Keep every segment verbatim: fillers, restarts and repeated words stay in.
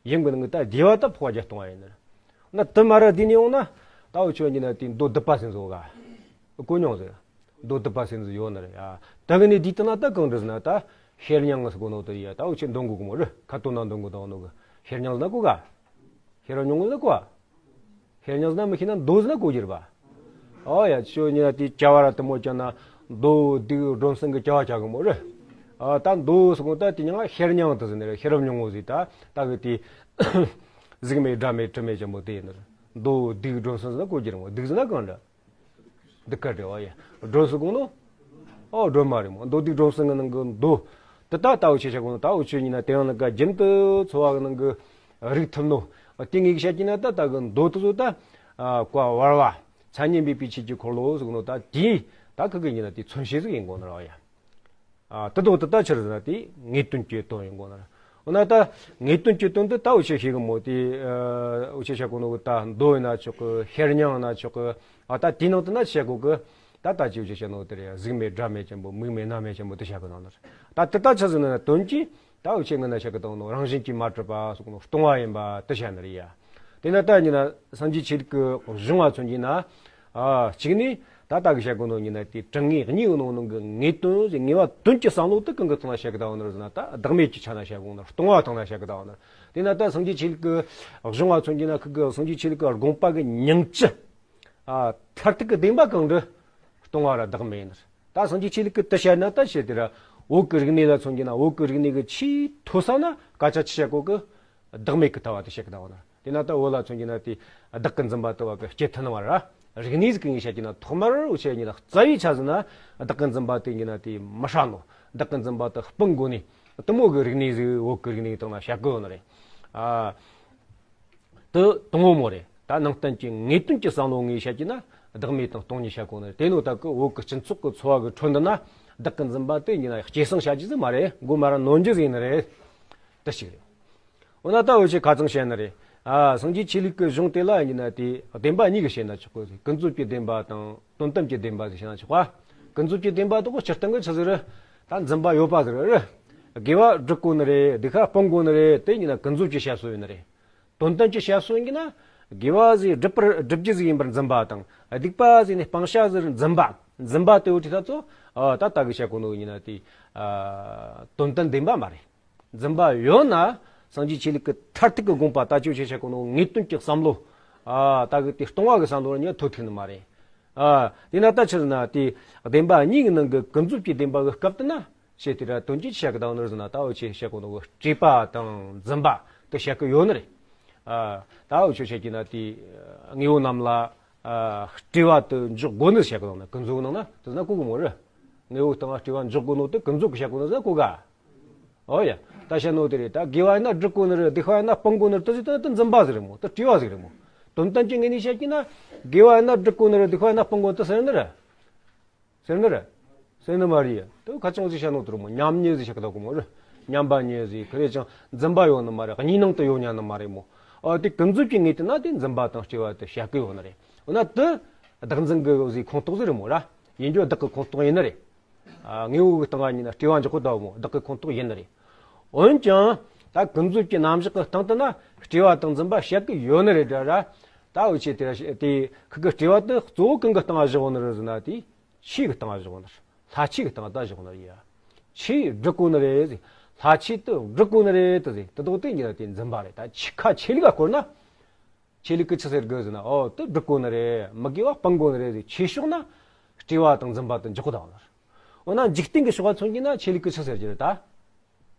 ཡིན་གི་ནི་ད་བསྡུས་པ་ད་འཕོ་བ་བརྒྱད་གཏོང་བ་ཡིན་ནི། ན་དུ་མ་ར་བསྡུས་ནས་ཡོང་ན་ད་འུ་ཆོ་ཡིན་ན་དེ་མདོ་སྡུད་པ་ཟེར་བཟོ་ག་གོ་མྱོང་ཟེར། མདོ་སྡུད་པ་ཟེར་ཟིག་ཡོད་ནི་རེད་ཡ། ད་གི་ནི་འདི་ལྟ་ན་ད་གང་འདྲ་ཟེར་ན་ད་ཤེར་མྱང་ཟེར་གོ་ནོ་དེ་ཡ། ད་འུ་ཆོ་འདོན་གོ་གི་མོ་རེད། ཁ་ཏོན་ན་འདོན་གོ་དང་ནོ་གི་ཤེར་མྱང་ཟེར་ན་གོ་ག་ཤེར་མྱང་ཟེར་ན་གོ་ག་ཤེར་མྱང་ཟེར་ན་མི་ཤེས་ན་མདོ་ཟེར་ན་གོ་རྒྱུ་རེད་པ། ཨོ་ཡ། ཁྱོད་ཉིད་ན་དེ་བྱ་བ་ར་དུ་མོ་ཅང་ན་མདོ་སྡིག་སྒྲོམ་གསུམ་གི་བྱ་བ་བྱ་གི་མོ་རེད། ཨ་ད་མདོ་ཟེར་གོ་ད་དེ་ཉང་ཤེར་མྱང་དུ་ཟེར་ནི་རེད། ཤེར་མྱང་ངོ་ཟེར་ད་ད་གི་དེ་གཟུགས་མེད་སྒྲ་མེད་དྲི་མེད་ཅན་པོ་དེ་ཡིན་ནི་རེད། མདོ་སྡིག་སྒྲོམ་གསུམ་ཟེར་ན་གོ་རྒྱུ་རེད་མོ། སྡིག་ཟེར་ན་གང་འདྲ། འདི་ག་རེད་བ་ཡ། སྒྲོམ་ཟེར་གོ་ནོ། ཨོ་སྒྲོམ་མ་རེད་མོ། མདོ་སྡིག་སྒྲོམ་གསུམ་གི་ནང་གི་མདོ། དེ་ད་ལྟ་འུ་ཆོས་བཤད་གོ་ནོ་ད་འུ་ཆོས་ཡིན་ན་དེ་ཡང་ན་ག་རྒྱུན་དུ་འཚོ་བ་གི་ནང་གི་རིགས་ཐུབ་ནོ། དེ་ངེས་ཀྱི་བཤད་ཀྱི་ན་ད་ད་གི་མདོ་དེ་ཚོ་ད་ཨ་བཀའ་བར་བ་མཚན་ཉིད་འབེབས་པའི་ཆོས་ཀྱི་འཁོར་ལོ་ཟེར་གོ་ནོ་ད་དེ་ད་ཁི་གི་ཡིན་ན་དེ་མཚོན་བྱེད་ཟིག་ཡིན་གོ་ནི་རེད་བ་ཡ། ཨ་དེ་དོ་དེ་ད་ཆི་རེད་ཟེར་ན་དེ་ངེས་དོན་གྱི་དོན་ཡིན་གོ་ནི་རེད། འོ་ན་ད་ངེས་དོན་གྱི་དོན་དེ་ད་འུ་ཆོས་ཤེས་གི་མོ། དེ་ཨ་འུ་ཆོས་བཤད་གོ་ནོ་གི་ད་མདོ་ཡིན་ན་ཆོག་གི། ཤེར་མྱང་ཡིན་ན་ཆོག་གི། ཨ་ད་དེའི་ནང་དུ་ན་བཤད་གོ་གི། ད་ལྟ་ཅི་འུ་ཆོས་བཤད་ནོ་དེ་རེད། གཟུགས་མེད་སྒྲ་མེད་ཅན་པོ་མིག་མེད་རྣ་མེད་ཅན་པོ་དེ་བཤད་གི་ནང་ནི་རེད། ད་དེ་ད་ཆི་ཟེར་ན་དོན་གྱིས་ད་འུ་ཆོས་སྔ་ན་བཤད་གི་དང་ནོ་རང་བཞིན་གྱིས་མ་གྲུབ་པ་སོགས་ནོ་སྟོང་བ་ཡིན་པ་དེ་བཤད་ནི་རེད་ཡ། དེ་ན་ད་ཡིན་ན་སངས་རྒྱས་ཆོས་ལུགས་ཀྱི་གཞུང་བ་མཚོན་གྱི་ན། ཨ་གཅིག་ནི་ད་ལྟ་གི་བཤད་གོ་ནོ་ཡིན་ན་དེ་དྲང་ངེས་གཉིས་ཡོད་ནོ་ནང་གི་ངེས་དོན་ཟེར། ངེས་པ་དོན་གྱི་བསམ་བློ་དེ་གང་གི་སྟེང་ན་བཤད་གི་ད་འོ་ནི་རེད་ཟེར་ན། ད་བདག་མེད་ཀྱི་ཆ་ན་བཤད་གོ་ནི་རེད། སྟོང་བ་སྟེང་ན་བཤད་གི་ད་འོ་ནི་རེད། དེ་ན་ད་སངས་རྒྱས་ཆོས་ལུགས་ཀྱི་གཞུང་བ་མཚོན་གྱི་ན་ཁི་གི་སངས་རྒྱས་ཆོས་ལུགས་ཀྱི་དགོངས་པ་གི་ཉིང་བཅུད། ཨ་མཐར་ཐུག་གི་བདེན་པ་གང་འདྲ། སྟོང་བ་ར་བདག་མེད་ཡིན་ནི་རེད། ད་སངས་རྒྱས་ཆོས་ལུགས་ཀྱི་དེ་བཤད་ན་ད་བཤད་དེ་ར་བོད་ཀྱི་རིག་གནས་ལ་མཚོན་གྱི་ན། བོད་ཀྱི་རིག་གནས་ཀྱི་ཆེས་མཐོ་ས་ན་སྐད་ཆ་ཆི་བཤད་གོ་གི། བདག་མེད་ཀྱི་ལྟ་བ་དེ་བཤད་གི་ད་འོ་ན། དེ་ན་ད་བོད་ལ་མཚོན་གྱི་ན་དེ་བདག་གི་འཛིན་པ་དེ་བ་གི་སྐྱེ་ཐུབ་ནི་མ་རེད། རིག་གནས་ཟིག་གི་ངོས་བཤད་ཀྱི་ན་ཐོག་མར་འུ་ཆོས་ཡིན་ན་རྩ་བའི་ཆ་ཟིག་ན་བདག་གི་འཛིན་པ་དེ་ཡིན་ན་དེ་མི་ཧྲ་ནོ། བདག་གི་འཛིན་པ་དེ་སྤང་དགོས་ནི་དེ་མོ་གི་རིག་གནས་ཟིག་བོད་ཀྱི་རིག་གནས་སྟེང་ན་བཤད་གི་ཡོད་ནི་རེད། ཨ་དེ་དང་པོ་མོ་རེད། ད་ནང་བསྟན་གྱི་ངེས་དོན་གྱི་བསམ་བློ་ངོས་བཤད་ཀྱི་ན་བདག་མེད་དང་སྟོང་ཉིད་བཤད་གོ་ནི་རེད། དེ་ནོ་ད་གི་བོད་ཀྱི་སྤྱི་ཚོགས་ཀྱི་འཚོ་བ་གི་ཁྲོད་འདི་ན་བདག་གི་འཛིན་པ་དེ་ཡིན་ན་སྐྱེད་སྲིང་བྱ་རྒྱུ་ཟིག་མ་རེད། མགོ་མ་ར་ནོན་རྒྱུ་ཟིག་ཡིན་ནི་རེད། དེ་གཅིག་རེད། འོ་ན་ད་འུ་ཆོས་ཁ་ཚང་བཤད་ནི་རེད། ཨ་སངས་རྒྱས་ཆོས་ལུགས་ཀྱི་གཞུང་དེ་ལ་ཡིན་ན་དེ་བདེན་པ་གཉིས་ཀྱི་བཤད་ན་ཆོག་གི། ཀུན་རྫོབ་ཀྱི་བདེན་པ་དང་དོན་དམ་གྱི་བདེན་པ་ཟེར་བཤད་ན་ཆོག་ག་ཀུན་རྫོབ་ཀྱི་བདེན་པ་དེ་གོ་སྤྱིར་བཏང་གི་ཆི་ཟིག་རེད། ད་འཛིན་པ་ཡོད་པ་ཟིག་རེད། དགེ་བ་སྒྲུབ་དགོས་ནི་རེད། སྡིག་པ་སྤང་དགོས་ནི་རེད། དེ་ཡིན་ན་ཀུན་རྫོབ་ཀྱི་བཤད་སྲོལ་ཡིན་ནི་རེད། དོན་དམ་གྱི་བཤད་སྲོལ་ཡིན་ན་དགེ་བ་ཟིག་སྒྲུབ་པར་སྒྲུབ་རྒྱུ་ཟིག་ཡིན་པར་འཛིན་པ་དང་། སྡིག་པ་ཟིག་ནི་སྤང་བྱ་ཟིག་འཛིན་པ། འཛིན་པ་དེ་འུ་ཆོས་ད་ཚོ་ཨ་ད་ལྟ་གི་བཤད་གོ་ནོ་ཡིན་ན་དེ་ཨ་དོན་དམ་བདེན་པ་མ་རེད། འཛིན་པ་ཡོད་ན་སངས་རྒྱས་ཆོས་ལུགས་ཀྱི་མཐར་ཐུག་གི་དགོངས་པ་ད་ཅི་འུ་ཆོས་བཤད་གོ་ནོ་ངེས་དོན་གྱི་བསམ་བློ། ཨ་ད་གི་དེ་སྟོང་བ་གི་བསམ་བློ་ལ་ཉན་ཐོས་ཐུབ་ནི་མ་རེད། ཨ་དེ་ན་ད་ཆི་ཟེར་ན་དེ་བདེན་པ་གཉིས་ཀྱི་ནང་གི་ཀུན་རྫོབ་ཀྱི་བདེན་པ་གི་སྐབས་དེ་ན་བཤད་དེ་ར་དོན་གྱིས་བཤད་གི་ད་འོ་ནི་རེད་ཟེར་ན། ད་འུ་ཆོས་བཤད་གོ་ནོ་གི་སྤྲོས་པ་དང་འཛིན་པ་དེ་བཤད་གི་ཡོད་ནི་རེད། ཨ་ད་འུ་ཆོས་བཤད་ཀྱི་ན་དེ་དངོས་པོ་རྣམས་ལ་ཨ་སྤྲོས་པ་དེ་འཇོག་དགོས་ནི་བཤད་གི་ད་འོ་ན། ཀུན་རྫོབ་ནང་ན་དེ་ན་གོ་གི་མོ་རེད། དངོས་པོ་སྟེང་ལ་སྤྲོས་པ་འཇོག་དགོས་ནོ་དེ་ཀུན་རྫོབ་ཀྱི་བཤད་གོ་ནོ་ཟེར་གོ་ག་ཨོ་ཡ། ད་བཤད་ནོ་དེ་རེད། ད་དགེ་བ་ཡིན་ན་སྒྲུབ་དགོས་ནི་རེད། སྡིག་པ་ཡིན་ན་སྤང་དགོས་ནི་རེད། དེ་ཟེར་ད་དེ་འཛིན་པ་ཟིག་རེད་མོ། དེ་སྤྲོས་པ་ཟིག་རེད་མོ། དོན་དམ་གྱི་ངོས་ནས་བཤད་ཀྱི་ན་དགེ་བ་ཡིན་ན་སྒྲུབ་དགོས་ནི་རེད། སྡིག་པ་ཡིན་ན་སྤང་དགོས་ནི་དེ་ཟེར་ནི་རེད། ཟེར་ནི་རེད། ཟེར་ནི་མ་རེད། དེ་ཁ་ཚང་ཟིག་བཤད་ནོ་དེ་རེད་མོ། མཉམ་ཉིད་ཟིག་བཤད་གི་ད་གོ་མོ་རེད། མཉམ་པ་ཉིད་ཟིག་ག་རེ་ཅང་འཛིན་པ་ཡོད་ནི་མ་རེད། གཉིས་སྣང་དུ་ཡོད་ཉན་ནི་མ་རེད་མོ། ཨ་དེ་ཀུན་རྫོབ་ཀྱི་ངོས་དེ་ན་དེ་འཛིན་པ་དང་སྤྲོས་པ་དེ་བཤད་གི་ཡོད་ནི་རེད། འོ་ན་དེ་བདག་འཛིན་གི་ཟིག་ཁོངས་གཏོགས་ཟིག་རེད་མོ་ར། ཡིན་རྒྱུ་བདག་གི་ཁོངས་གཏོགས་ཡིན་ནི་རེད། ཨ་དངོས་པོ་གི་སྟེང་ང་ཡིན་ན་སྤྲོས་པ་འཇོག་གི་ད་མོ། བདག་གི་ཁོངས་གཏོགས་ཡིན་ནི་རེད། འོན་ཀྱང་ད་ཀུན་རྫོབ་ཀྱི་རྣམ་གཞག་གི་སྟེང་དུ་ན་སྤྲོས་པ་དང་འཛིན་པ་བཤད་གི་ཡོད་ནི་རེད་དྲ་ར། ད་འུ་ཆོས་དེ་ར་དེ་ཁི་གི་སྤྲོས་པ་དེ་གཙོ་བོ་གང་གི་སྟེང་ང་བཞག་ཡོད་ནི་རེད་ཟེར་ན། དེ་ཆོས་གི་སྟེང་ང་བཞག་ཡོད་ནི་རེད། ལྷ་ཆོས་གི་སྟེང་ང་ད་བཞག་ཡོད་ནི་རེད་ཡ། ཆོས་སྒྲུབ་དགོས་ནི་རེད་ཟེར། ལྷ་ཆོས་དེ་སྒྲུབ་དགོས་ནི་རེད་དེ་ཟེར། དེ་དག་དེ་ཡིན་ན་དེ་འཛིན་པ་རེད། ད་ཆོས་ཁ་ཆོས་ལུགས་ལ་བསྐོར་ན། ཆོས་ལུགས་ཀྱིས་ཆི་ཟེར་གི་ཟེར་ན། ཨོ་དེ་སྒྲུབ་དགོས་ནི་རེད། མི་དགེ་བ་སྤང་དགོས་ནི་རེད་ཟེར། ཆོས་ཕྱོགས་ན་སྤྲོས་པ་དང་འཛིན་པ་དེ་འཇོག་གི་ད་ཡོད་ནི་རེད། འོ་ན་འཇིག་རྟེན་གྱི་ཕྱོགས་ལ་མཚོན་གྱི་ན་ཆོས་ལུགས་ཀྱིས་ཆི་ཟེར་གྱི་རེད་ད།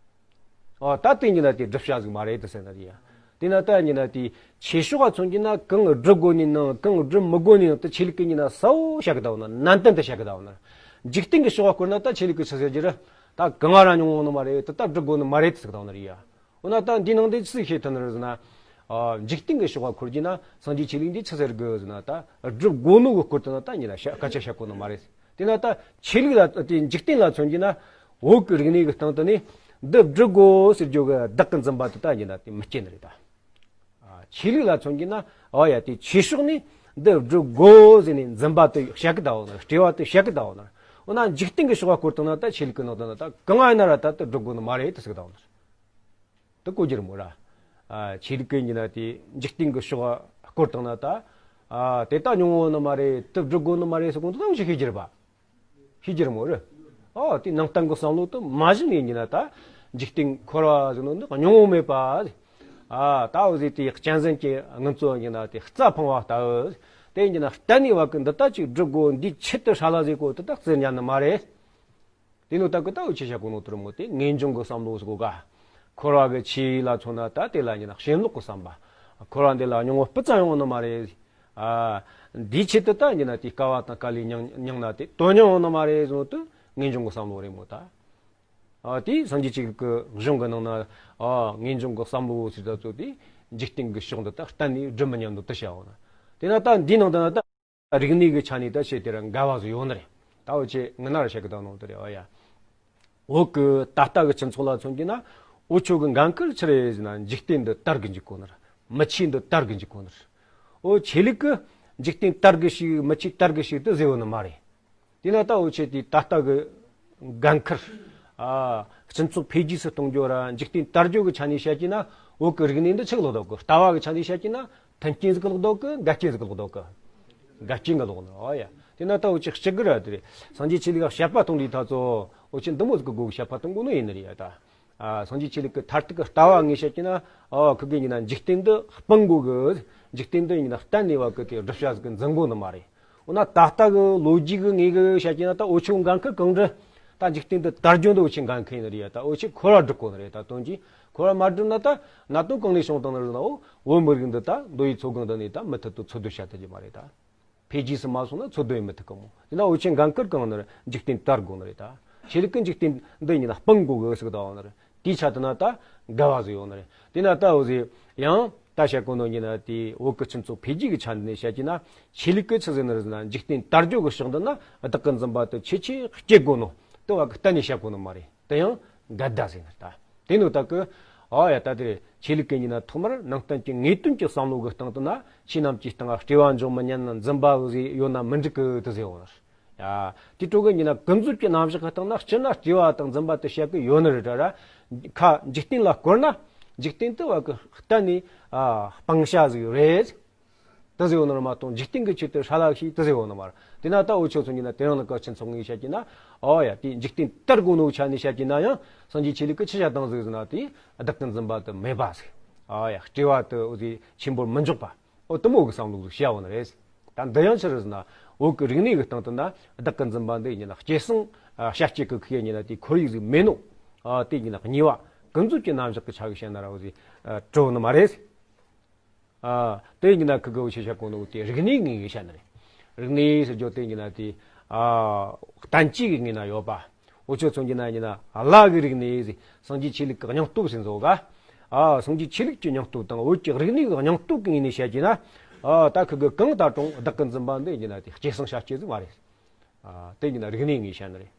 ཨོ་ད་དེ་ཡིན་ན་དེ་སྒྲུབ་བྱ་ཟིག་མ་རེད་དེ་ཟེར་ནི་རེད་ཡ། དེ་ན་ད་ཡིན་ན་དེ་ཆོས་ཕྱོགས་ལ་མཚོན་གྱི་ན་གང་སྒྲུབ་དགོས་ནི་ནང་གང་སྒྲུབ་མི་དགོས་ནི་ནང་དེ་ཆོས་ལུགས་ཀྱིས་ཡིན་ན་གསལ་བོ་བཤད་གི་ད་ཡོད་ནི། ནན་ཏན་དུ་བཤད་གི་ད་ཡོད་ནི། འཇིག་རྟེན་གྱི་ཕྱོགས་ལ་བསྐོར་ན་ད་ཆོས་ལུགས་ཀྱིས་ཆི་ཟེར་གྱི་རེད། ད་གང་ང་ར་མྱོང་ཡོད་ནི་མ་རེད། དེ་ད་སྒྲུབ་དགོས་ནི་མ་རེད་དེ་ཟེར་གི་ད་ཡོད་ནི་རེད་ཡ། འོ་ན་ད་འདི་ནང་དེ་ཅི་ཤེས་ཐུབ་ནི་རེད་ཟེར་ན། ཨ་འཇིག་རྟེན་གྱི་ཕྱོགས་ལ་འཁོར་གྱི་ན་སངས་རྒྱས་ཆོས་ལུགས་འདི་ཆི་ཟེར་དགོས་ཟེར་ན། ད་སྒྲུབ་དགོས་ནོ་གི་སྐོར་དུ་ན་ད་ཉིད་ལ་བཤད་སྐད་ཆ་བཤད་དགོས་ནི་མ་རེད། དེ་ན་ད་ཆོས་ལུགས་ལ་དེ་འཇིག་རྟེན་ལ་མཚོན་གྱི་ན་བོད་ཀྱི་རིག་གནས་ཀྱི་སྟེང་དུ་ནི་འདི་སྒྲུབ་དགོས་ཟེར་རྒྱུ་གི་བདག་གི་འཛིན་པ་དེ་ད་ཉིད་ལ་དེ་མི་སྐྱེ་ནི་རེད་ད། ཨ་ཆོས་ལུགས་ལ་མཚོན་གྱི་ན་ཨ་ཡ་དེ་ཆོས་ཕྱོགས་ནས་འདི་སྒྲུབ་དགོས་ཟེར་ནས་འཛིན་པ་དེ་བཤད་གི་ད་ཡོད་ནི། སྤྲོས་པ་དེ་བཤད་གི་ད་ཡོད་ནི། འོ་ན་འཇིག་རྟེན་གྱི་ཕྱོགས་ལ་བསྐོར་བཏང་ན་ད་ཆོས་ལུགས་ཀྱི་ནང་དུ་ན་ད་གང་ང་ཡིན་ན་ར་ད་དེ་སྒྲུབ་དགོས་ནི་མ་རེད་དེ་ཟེར་གི་ད་ཡོད་ནི། དེ་གོ་རྒྱུ་རེད་མོ་ར། ཨ། ཆོས་ལུགས་ཀྱི་ཡིན་ན་དེ་འཇིག་རྟེན་གྱི་ཕྱོགས་སྐོར་བཏང་ན་ད། ཨ། དེ་ལྟ་མྱོང་བོ་ནི་མ་རེད། དེ་སྒྲུབ་དགོས་ནི་མ་རེད་ཟེར་གོ་འདུག་ད་ཅིག་ཤེས་རྒྱུ་རེད་པ། ཤེས་རྒྱུ་རེད་མོ་རེད། ཨ། དེ་ནང་བསྟན་གྱི་བསམ་བློ་དེ་མ་གཞི་ནས་ཡིན་ན་ད་འཇིག་རྟེན་འཁོར་བ་ཟེར་ནོ་འདི་མྱོང་བོ་མེད་པ། ཨ། ད་འོ་ཟེར་དེ་གཅན་གཟན་གྱི་ངན་ཚོ་ཡིན་ན་དེ་རྩྭ་འཕངས་པ་ལྟ་བུ། དེ་ཡིན་ན་གཏན་ནས་བ་གི་འདི་ལྟ་ཅིག་སྒྲུབ་དགོས། འདིའི་ཆེད་དུ་ཧྲ་ལ་ཟེར་གོ་དེ་ད་བརྩི་ཉན་ནི་མ་རེད། དེ་ནོ་ད་གི་ད་འུ་ཆོས་བཤད་གོ་ནོ་དེ་རེད་མོ། དེ་ངེས་འབྱུང་གི་བསམ་བློ་ཟེར་གོ་ག། འཁོར་བ་གི་ཆོས་ལ་མཚོན་ན་ད་དེ་ལ་ཡིན་ན་ཞེན་ལོག་གི་བསམ་པ། འཁོར་བ་འདི་ལ་མྱོང་བོ་སྤུ་ཙམ་ཡོང་ནི་མ་རེད། ཨ། འདིའི་ཆེད་དུ་ད་ཡིན་ན་དེ་དཀའ་བ་དང་དཀའ་ལས་མྱངས་མྱངས་ན་དེ་དོན་མྱོང་ཡོང་ནི་མ་རེད་ཟེར་ནོ་དེ་ངེས་འབྱུང་གི་བསམ་བློ་རེད་མོ་ད། ཨ། དེ་སངས་རྒྱས་ཆོས་ལུགས་ཀྱི་གཞུང་གི་ནང་ན། ཨ། ངེས་འབྱུང་གི་བསམ་བློ་ཟེར་ད་ཚོ་དེ་འཇིག་རྟེན་གྱི་ཕྱོགས་འདི་ད་གཏན་ནས་སྒྲུབ་མི་ཉན་ནོ་དེ་བཤད་འོང་ན། དེ་ན་ད་འདིའི་ནང་དུ་ན་ད། རིག་གནས་ཀྱི་ཆ་ནས་ད་ཆེ་དེ་ར་འགལ་བ་ཟིག་ཡོད་ནི་རེད། ད་འུ་ཆོས་ངི་ན་ར་བཤད་གི་ད་ནོ་དེ་རེད། ཨོ་ཡ། བོད་ཀྱི་ད་ལྟ་གི་སྤྱི་ཚོགས་ལ་མཚོན་གྱི་ན། འུ་ཆོ་གི་འགན་ཁུར་ཆི་རེད་ཟེར་ན་འཇིག་རྟེན་འདི་དར་གི་འཇུག་དགོས་ནི་རེད། མི་ཆོས་འདི་དར་གི་འཇུག་དགོས་ནི་རེད། འུ་ཆོས་ལུགས་ཀྱི་འཇིག་རྟེན་དར་གི་ཞིག་མི་ཆོས་དར་གི་ཞིག་དེ་ཟེར་བོ་ནི་མ་རེད། དེ་ན་ད་འུ་ཆོས་དེ་ད་ལྟ་གི་འགན་ཁུར། ཨ། སྤྱི་ཚོགས་འཕེལ་རྒྱས་སུ་གཏོང་རྒྱུ་ར་འཇིག་རྟེན་དར་རྒྱུ་གི་ཆ་ནས་བཤད་ཀྱི་ན། བོད་ཀྱི་རིག་གནས་འདི་ཆི་ལོག་འདུག་གི། ལྟ་བ་གི་ཆ་ནས་བཤད་ཀྱི་ན། མཐུན་རྐྱེན་ཟིག་ལོག་འདུག་གི། འགལ་རྐྱེན་ཟིག་ལོག་འདུག་གི། འགལ་རྐྱེན་གི་ལོག་ནི། ཨོ་ཡ། དེ་ན་ད་འུ་ཆོས་གཅིག་གི་ར་དེ་རེད། སངས་རྒྱས་ཆོས་ལུགས་ལ་དཔྱད་པ་གཏོང་དུས་ད་ཚོ་འུ་ཆོས་འདི་མོ་ཟིག་གི་སྒོ་གི་དཔྱད་པ་གཏོང་དགོས་ནི་ཡིན་ནི་རེད་ཡ་ད། ཨ། སངས་རྒྱས་ཆོས་ལུགས་ཀྱི་མཐར་ཐུག་གི་ལྟ་བ་ངས་བཤད་ཀྱི་ན། ཨོ། ཁི་གེ་ཡིན་ན་འཇིག་རྟེན་འདི་སྤང་དགོས་གི། འཇིག་རྟེན་འདི་ཡིན་ན་གཏན་ནས་བ་གི་དེ་སྒྲུབ་བྱ་ཟིག་གི་འཛིན་དགོས་ནི་མ་རེད། འོ་ན་ད་ལྟ་གི་ལོ་རྒྱུས་གི་ངེས་གི་བཤད་ཀྱི་ན་ད་འུ་ཆོ་འགན་ཁུར་གང་འདྲ། ད་འཇིག་རྟེན་འདི་དར་རྒྱུ་འདི་འུ་ཆོས་འགན་ཁུར་ཡིན་ནི་རེད་ཡ། ད་འུ་ཆོས་འཁོར་བ་སྒྲུབ་དགོས་ནི་རེད། ད་དོན་གྱིས་འཁོར་བ་མ་སྒྲུབ་ན་ད་གནད་དོན་གང་ནས་བྱུང་བཏང་ནི་རེད་ན། འོ། བོད་མི་རིགས་འདི་ད་མདོ་དབུས་མཚོ་སྒང་འདི་ནས་ད་མུ་མཐུད་དུ་འཚོ་སྡོད་བྱ་ཐུབ་ཀྱི་མ་རེད་ད། འཕེལ་རྒྱས་སུ་མ་སོང་ན་འཚོ་སྡོད་ཡེ་མི་ཐུབ་གི་མོ། དེ་ན་འུ་ཆོས་འགན་ཁུར་གང་ནི་རེད། འཇིག་རྟེན་དར་དགོས་ནི་རེད་ད། ཆོས་ལུགས་ཀྱི་འཇིག་རྟེན་འདི་ཡིན་ན་སྤང་དགོས་གི་ཟེར་གི་ད་འོ་ནི་རེད། དེའི་ཆ་དེ་ན་ད་འགལ་བ་ཟིག་ཡོད་ནི་རེད། དེ་ན་ད་འུ་ཟིག་ཡང་ད་བཤད་གོ་ནོ་ཡིན་ན་དེ་བོད་ཀྱི་སྤྱི་ཚོགས་འཕེལ་རྒྱས་ཀྱི་ཆ་ནས་བཤད་ཀྱི་ན། ཆོས་ལུགས་ཀྱི་ཆི་ཟེར་ནི་རེད་ཟེར་ན་འཇིག་རྟེན་དར་རྒྱུ་གི་ཕྱོགས་འདི་ན་བདག་གི་འཛིན་པ་དེ་ཆེས་ཆེས་སྐྱེ་དགོས་ནོ་དེ་བ་གི་གཏན་ནས་བཤད་གོ་ནི་མ་རེད། དེ་ཡང་འགལ་ཟླ་ཟེར་ནི་ད། དེ་ནོ་ད་གི། ཨ་ཡ། ད་དེ་ཆོས་ལུགས་ཀྱི་ཡིན་ན་ཐོག་མར་ནང་བསྟན་གྱི་ངེས་དོན་གྱི་བསམ་བློ་གི་སྟེང་དུ་ན་ཆོས་རྣམས་ཀྱི་སྟེང་བསྲེ་བ་འཇོག་མི་ཉན་ན་འཛིན་པ་ཟིག་ཡོད་ན་མི་འགྲིག་གི་དེ་ཟེར་བ་ནི། ཡ། དེ་འཕྲོ་གི་ཡིན་ན་ཀུན་རྫོབ་ཀྱི་རྣམ་གཞག་གི་སྟེང་ན་སྤྱིར་ན་བསྲེ་བ་དང་འཛིན་པ་དེ་བཤད་གི་ཡོད་ནི་རེད་ད་ར། ཁ་འཇིག་རྟེན་ལ་བསྐོར་ན་འཇིག་རྟེན་དེ་བ་གི་གཏན་ནས། ཨ། སྤང་བྱ་ཟིག་རེད། དེ་ཟེར་བ་ནོ་མ་གཏོགས་འཇིག་རྟེན་གྱི་ཆེད་དུ་ཧྲ་ལ་ཞིག་དེ་ཟེར་བ་ནོ་མ་རེད། དེ་ན་ད་འུ་ཆོ་ཚོ་ཡིན་ན་དེ་རིང་ནི་གལ་ཆེན་ཚོགས་ངེས་བཤད་ཀྱི་ན། ཨོ་ཡ། དེ་འཇིག་རྟེན་དར་དགོས་ནོ་ཆ་ནས་བཤད་ཀྱི་ན་ཡང་སངས་རྒྱས་ཆོས་ལུགས་ཀྱི་ཆི་བཤད་བཏང་ཟིག་ཟེར་ན་དེ་བདག་གི་འཛིན་པ་དེ་མེད་པ་ཟིག་ཨོ་ཡ། བསྲེ་བ་དེ་འུ་ཟིག་ཆེན་པོར་མི་འཇོག་པ། ཨོ། དེ་མོ་གི་བསམ་བློ་ཟིག་བཤད་བ་ནི་རེད། ད་འདི་ཡང་ཆི་རེད་ཟེར་ན་བོད་ཀྱི་རིག་གནས་ཀྱི་སྟེང་དུ་ན་བདག་གི་འཛིན་པ་འདི་ཡིན་ན་སྐྱེ་སྲིད། ཨ། བྱ་སྤྱོད་ཀྱི་ཁུ་ཡིན་ན་དེ་ཁོར་ཡུག་ཟིག་མེད་ནོ། ཨ། དེ་ཡིན་ན་གཉིས་པ་ཀུན་རྫོབ་ཀྱི་རྣམ་གཞག་གི་ཆ་གི་བཤད་ན་ར་བ་ཟིག་ཨ། གྲུབ་ནི་མ་རེད། ཨ། དེ་ཡིན་ན་ཁི་གི་འུ་ཆོས་བཤད་གོ་ནོ་དེ་རིག་གནས་ངོས་ནས་བཤད་ནི་རེད། རིག་གནས་ཟེར་རྒྱུ་དེ་ཡིན་ན་དེ། ཨ། བསྟན་བཅོས་ཀྱི་ངོས་ན་ཡོད་པ། འུ་ཆོ་ཚོ་ཡིན་ན་ཡིན་ན་བླ་གི་རིག་གནས་ཟེར། སངས་རྒྱས་ཆོས་ལུགས་ཀྱི་སྙིང་སྟོབས་ཟེར་ནོ་ག་ཨ། སངས་རྒྱས་ཆོས་ལུགས་ཀྱི་སྙིང་སྟོབས་དང་བོད་ཀྱི་རིག་གནས་ཀྱི་སྙིང་སྟོབས་ཀྱི་ངོས་ནས་བཤད་ཀྱི་ན། ཨ། ད་ཁི་གི་གང་ལྟར་རུང་བདག་གི་འཛིན་པ་འདི་ཡིན་ན་དེ་སྐྱེ་སྲིད་བྱ་སྤྱོད་ཟིག་མ་རེད། ཨ། དེ་ཡིན་ན་རིག་གནས་ངོས་བཤད་ནི་རེད།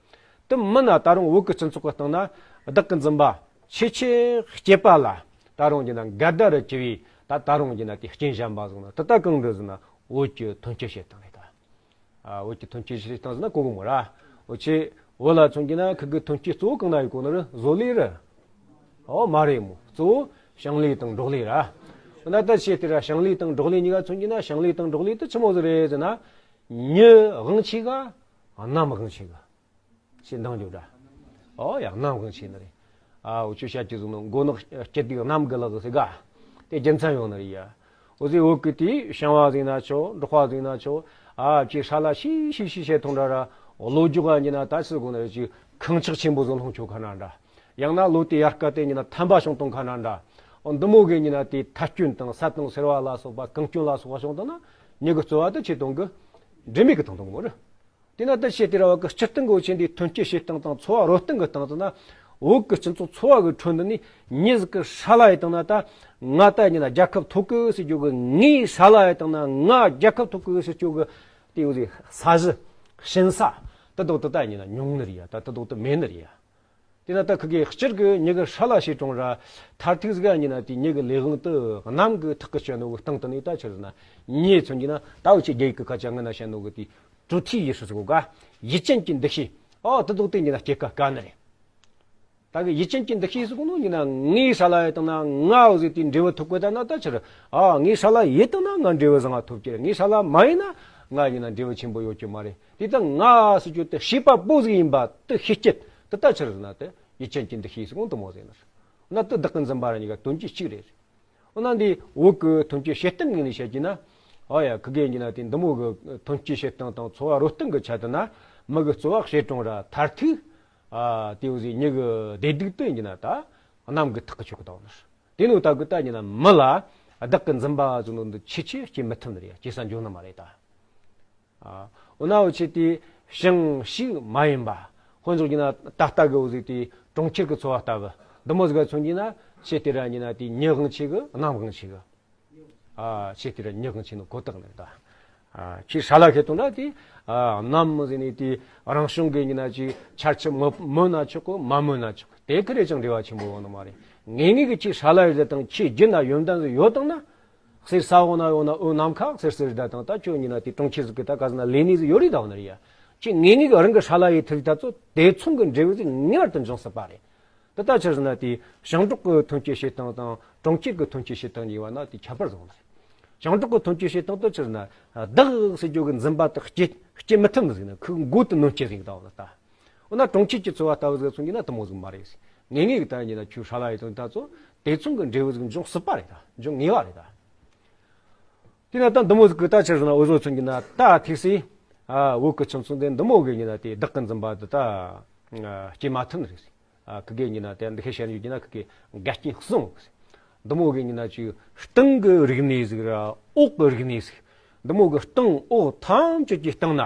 དེ་མིན་ན་ད་རུང་བོད་ཀྱི་སྤྱི་ཚོགས་ཀྱི་སྟེང་ན་བདག་གི་འཛིན་པ་ཆེས་ཆེས་སྐྱེས་པ་ལ་ད་རུང་ཡིན་ན་འགལ་ཟླ་རུ་གྱུར་བའི་ད་ད་རུང་ཡིན་ན་དེ་རྐྱེན་གཞན་པ་ཟིག་ན་དེ་ད་གང་འདྲ་ཟིག་ན་བོད་ཀྱི་ཐོན་སྐྱེད་བྱེད་སྟངས་རེད་ད། ཨ། བོད་ཀྱི་ཐོན་སྐྱེད་བྱེད་སྟངས་ཟེར་ན་གོ་གི་མོ་ར། འུ་ཆོས་བོད་ལ་མཚོན་གྱི་ན་ཁི་གི་ཐོན་སྐྱེད་གཙོ་བོ་གང་ན་ཡོད་གོ་ནི་རེད། བཟོ་ལས་རེད། ཨོ་མ་རེད་མོ། གཙོ་བོ་ཞིང་ལས་དང་འབྲོག་ལས་ར། འོ་ན་ད་བྱས་ཏེ་ར་ཞིང་ལས་དང་འབྲོག་ལས་གཉིས་ཀ་མཚོན་གྱི་ན་ཞིང་ལས་དང་འབྲོག་ལས་དེ་ཆི་མོ་ཟིག་རེད་ཟེར་ན། མྱི་དབང་ཆེ་ག་གནམ་དབང་ཆེ་ག་ཞེས་འདང་རྒྱུ་འདྲ། ཨོ་ཡ། གནམ་དབང་ཆེ་ནི་རེད། ཨ། འུ་ཆོས་བཤད་ཀྱི་ཟིག་ནོ་མགོ་ནག་སྐྱིད་སྡུག་གནམ་གི་ལག་ཟེར་ག་དེ་རྒྱུ་མཚན་ཡོད་ནི་རེད་ཡ། འུ་ཟིག་བོད་གི་དེ་ཞིང་བ་ཟིག་ན་ཆོག་འབྲོག་པ་ཟིག་ན་ཆོག་ཨ། ཅིག་ཧྲ་ལ་ཤི་ཤི་ཤི་བྱེད་ཐོང་འདྲ་ར། བློ་རྒྱུག་ག་ཡིན་ན་ད་ཅི་ཟེར་གོ་ནི་རེད། ཅིག་ཁང་ཆག་ཆེན་པོ་ཟིག་ལྷུང་ཆོག་ཁ་ན་འདྲ། ཡང་ན་ལོ་དེ་དབྱར་ཁ་དེ་ཡིན་ན་ཐན་པ་བྱུང་ཐོང་ཁ་ན་འདྲ། འོ་འདི་མོ་གི་ཡིན་ན་དེ་ཐ་སྐྱོན་དང་ས་དང་སེར་བ་ལ་སོགས་པ་གངས་སྐྱོན་ལ་སོགས་པ་བྱུང་ཐོང་ན་མྱི་གི་རྩོལ་བ་དེ་ཆེ་ཐོང་གི་འབྲས་མེད་གི་ཐོང་ཐོང་གི་མོ་རེད། དེ་ན་ད་བྱས་ཏེ་ར་བ་གི་སྤྱིར་བཏང་གི་འུ་ཆོ་འདི་ཐོན་སྐྱེད་བྱེད་སྟངས་དང་འཚོ་བ་རོལ་སྟངས་གི་སྟེང་དུ་ན། བོད་གི་སྤྱི་ཚོགས་འཚོ་བ་གི་ཁྲོད་འདི་ནས་མྱི་ཟིག་གི་ཧྲ་ལ་ཡེ་བཏང་ན་ད། ང་ད་ཡིན་ན་རྒྱལ་ཁབ་ཐོབ་གི་ཟེར་རྒྱུ་གི། ངས་ཧྲ་ལ་ཡེ་བཏང་ན་ང་རྒྱལ་ཁབ་ཐོབ་གི་ཟེར་རྒྱུ་གི། དེ་འུ་ཟིག་ས་གཞི་ཞིང་ས་དེ་དག་དེ་ད་ཡིན་ན་ཉུང་ནི་རེད་ཡ། ད་དེ་དག་དེ་མེད་ནི་རེད་ཡ། དེ་ན་ད་ཁི་གེ་སྤྱིར་གི་མྱི་གི་ཧྲ་ལ་བྱས་རུང་ར། མཐར་ཐུག་ཟིག་ཡིན་ན་དེ་མྱི་གི་ལས་དབང་དེ་གནམ་གི་ཐག་གིས་ཆོད་ནོ་གི་སྟེང་དུ་ནས་ད་ཆི་ཟེར་ན། མྱི་མཚོན་གྱི་ན་ད་འུ་ཆོ་རྒྱ་ཡིག་གི་སྐད་ཆ་སྔ་ན་བཤད་ནོ་གི་དེ། 主体意识 ཟེར་གོ་ག་ཡུལ་ཅན་གྱི་འདུ་ཤེས། ཨོ་དེ་དག་དེ་ཡིན་ན་སྐྱེ་ཀ་དཀའ་ནི་རེད། ད་གི་ཡུལ་ཅན་གྱི་འདུ་ཤེས་ཟེར་གོ་ནོ་ཡིན་ན། ངའི་ཧྲ་ལ་ཡེ་བཏང་ན་ང་འོ་ཟིག་དེའི་འབྲས་བུ་ཐོབ་གི་ད་ན་ད་ཕྱིར། ཨ། ངའི་ཧྲ་ལ་ཡེ་བཏང་ན་ང་འབྲས་བུ་བཟང་ང་ཐོབ་ཀྱི་རེད། ངའི་ཧྲ་ལ་མ་ཡེ་ན་ང་ཡིན་ན་འབྲས་བུ་ཆེན་པོ་ཡོད་རྒྱུ་མ་རེད། དེ་ད་ང་ཟེར་རྒྱུ་དེ་ཤེས་པ་པོ་ཟིག་ཡིན་པ་དེ་ཤེས་རྒྱུ་དེ་ད་ཕྱིར་ཟེར་ན་དེ་ཡུལ་ཅན་གྱི་འདུ་ཤེས་ཟེར་གོ་ནོ་དེ་མོ་ཟིག་ཡིན་ན། འོ་ན་དེ་བདག་གི་འཛིན་པ་ར་གཉིས་ཀ་དོན་གྱིས་གཅིག་རེད། འོ་ན་འདི་བོད་ཀྱི་ཐོན་སྐྱེད་བྱེད་སྟངས་ངོས་ནས་བཤད་ཀྱི་ན། ཨ་ཡ། ཁི་གེ་ཡིན་ན་དེ་འདི་མོ་གི་ཐོན་སྐྱེད་བྱེད་སྟངས་དང་འཚོ་བ་རོལ་སྟངས་ཀྱི་ཆ་དུ་ན། མི་གི་རྩོལ་བ་བྱེད་རུང་ར་མཐར་ཐུག་ཨ། དེ་བོ་ཟིག་མྱི་གི་བདེ་སྡུག་དེ་ཡིན་ན་ད་གནམ་གི་ཐག་གི་ཆོད་གི་ད་བ་ནི། དེ་ནོ་ད་གི་ད་ཡིན་ན་མི་ལ་བདག་གི་འཛིན་པ་ཟེར་ནོ་འདི་ཆེ་ཆེ་སྐྱེ་མི་ཐུབ་ནི་རེད། སྐྱེ་ས་འཇོག་ནི་མ་རེད་ད། ཨ། འོ་ན་འུ་ཆོ་དེ་ཞིང་ཕྱུགས་མ་ཡིན་པ། དཔེ་འཇོག་གྱི་ན་ད་ལྟ་གི་འུ་ཟིག་དེ་གྲོང་ཁྱེར་གི་འཚོ་བ་ལྟ་བུ་འདི་མོ་ཟིག་ག་མཚོན་གྱི་ན། ཆེ་དེ་ར་ཡིན་ན་དེ་མྱི་དབང་ཆེ་གི་གནམ་དབང་ཆེ་གི། ཨ། ཆེ་དེ་ར་མྱི་དབང་ཆེ་ནོ་ཁོ་ཐག་ནི་ད། ཨ། ཁྱི་ཧྲ་ལ་ཁེ་བཏང་ན་དེ། ཨ། གནམ་ཟེར་ནི་དེ་རང་བྱུང་གི་ཡིན་ན་ཅིག་ཆར་ཆུ་མི་མོ་ན་ཆོག་གི། མ་མོ་ན་ཆོག་གི། དེ་ཁི་རེ་ཅང་འབྲེལ་བ་ཆེན་པོ་ཡོད་ནི་མ་རེད། ངེས་ངེས་གི་ཁྱི་ཧྲ་ལ་ཡོད་དང་ཁྱི་རྒྱུ་ན་ཡོན་ཏན་ཟིག་ཡོད་དང་ན། གསེར་ས་འོག་ན་ཡོད་ན་འོ་ནམ་མཁའ་གསེར་གསེར་རེད་ད། དང་ད་ཁྱོད་ཡིན་ན་དེ་གྲོང་ཁྱེར་ཟིག་གི་ད་ག་ཟེར་ན་ལས་གནས་ཟིག་ཡོད་རེད་ད་བ་ནི་རེད་ཡ། ཁྱི་ངེས་ངེས་གི་རང་གི་ཧྲ་ལ་ཡེ་ཐུབ་ད་ཚོ་དེ་མཚུངས་གི་འབྲས་བུ་ཟིག་ངེས་པར་དུ་འབྱུང་སྲིད་པ་རེད། དེ་ད་ཆི་ཟེར་ན་དེ་ཞིང་འབྲོག་གི་ཐོན་སྐྱེད་བྱེད་སྟངས་དང་གྲོང་ཁྱེར་གི་ཐོན་སྐྱེད་བྱེད་སྟངས་གཉིས་བ་ན་དེ་ཁྱད་པར་བཟུང་ནི་རེད། ཞིང་འབྲོག་གི་ཐོན་སྐྱེད་བྱེད་སྟངས་དེ་ཆི་ཟེར་ན་བདག་ཟེར་རྒྱུ་གི་འཛིན་པ་དེ་སྐྱེ་སྐྱེ་མི་ཐུབ་ནི་ཟིག་ནི་ཁོའི་མགོ་དེ་ནོན་སྐྱེ་ཟིག་ད་བ་ནི་ད། འོ་ན་གྲོང་ཁྱེར་གྱི་འཚོ་བ་ལྟ་བུ་ཟིག་མཚོན་གྱི་ན་དེ་མོ་ཟིག་མ་རེད། ངེས་ངེས་ཀྱི་ད་ཡིན་ན་ཁྱོད་ཧྲ་ལ་ཡེ་དང་ད་ཚོ་དེ་མཚུངས་ཀྱི་འབྲས་བུ་ཟིག་འབྱུང་སྲིད་པ་རེད་ད། འབྱུང་ངེས་པ་རེད་ད། དེ་ན་ད་འདི་མོ་ཟིག་གི་ད་ཆི་ཟེར་ན་འུ་ཚོ་མཚོན་གྱི་ན་ད་ཐིག་སེ། ཨ། བོད་ཀྱི་ཁྱིམ་ཚང་དེ་འདི་མོ་གི་ཡིན་ན་དེ་བདག་གི་འཛིན་པ་འདི་ད་སྐྱེ་མ་ཐུབ་ནི་རེད། ཨ། ཁི་གེ་ཡིན་ན་དེ་འདི་ཁེ་བཤད་ཡོད་ཀྱི་ན་ཁི་གེ་འགལ་རྐྱེན་གསུམ། འདི་མོ་གི་ཡིན་ན་ཅིག་སྟེང་གི་རིག་གནས་ཟིག་ར་འོག་གི་རིག་གནས་ཟིག་འདི་མོ་གི་སྟེང་འོག་ཐམས་ཅད་ཀྱི་སྟེང་ན་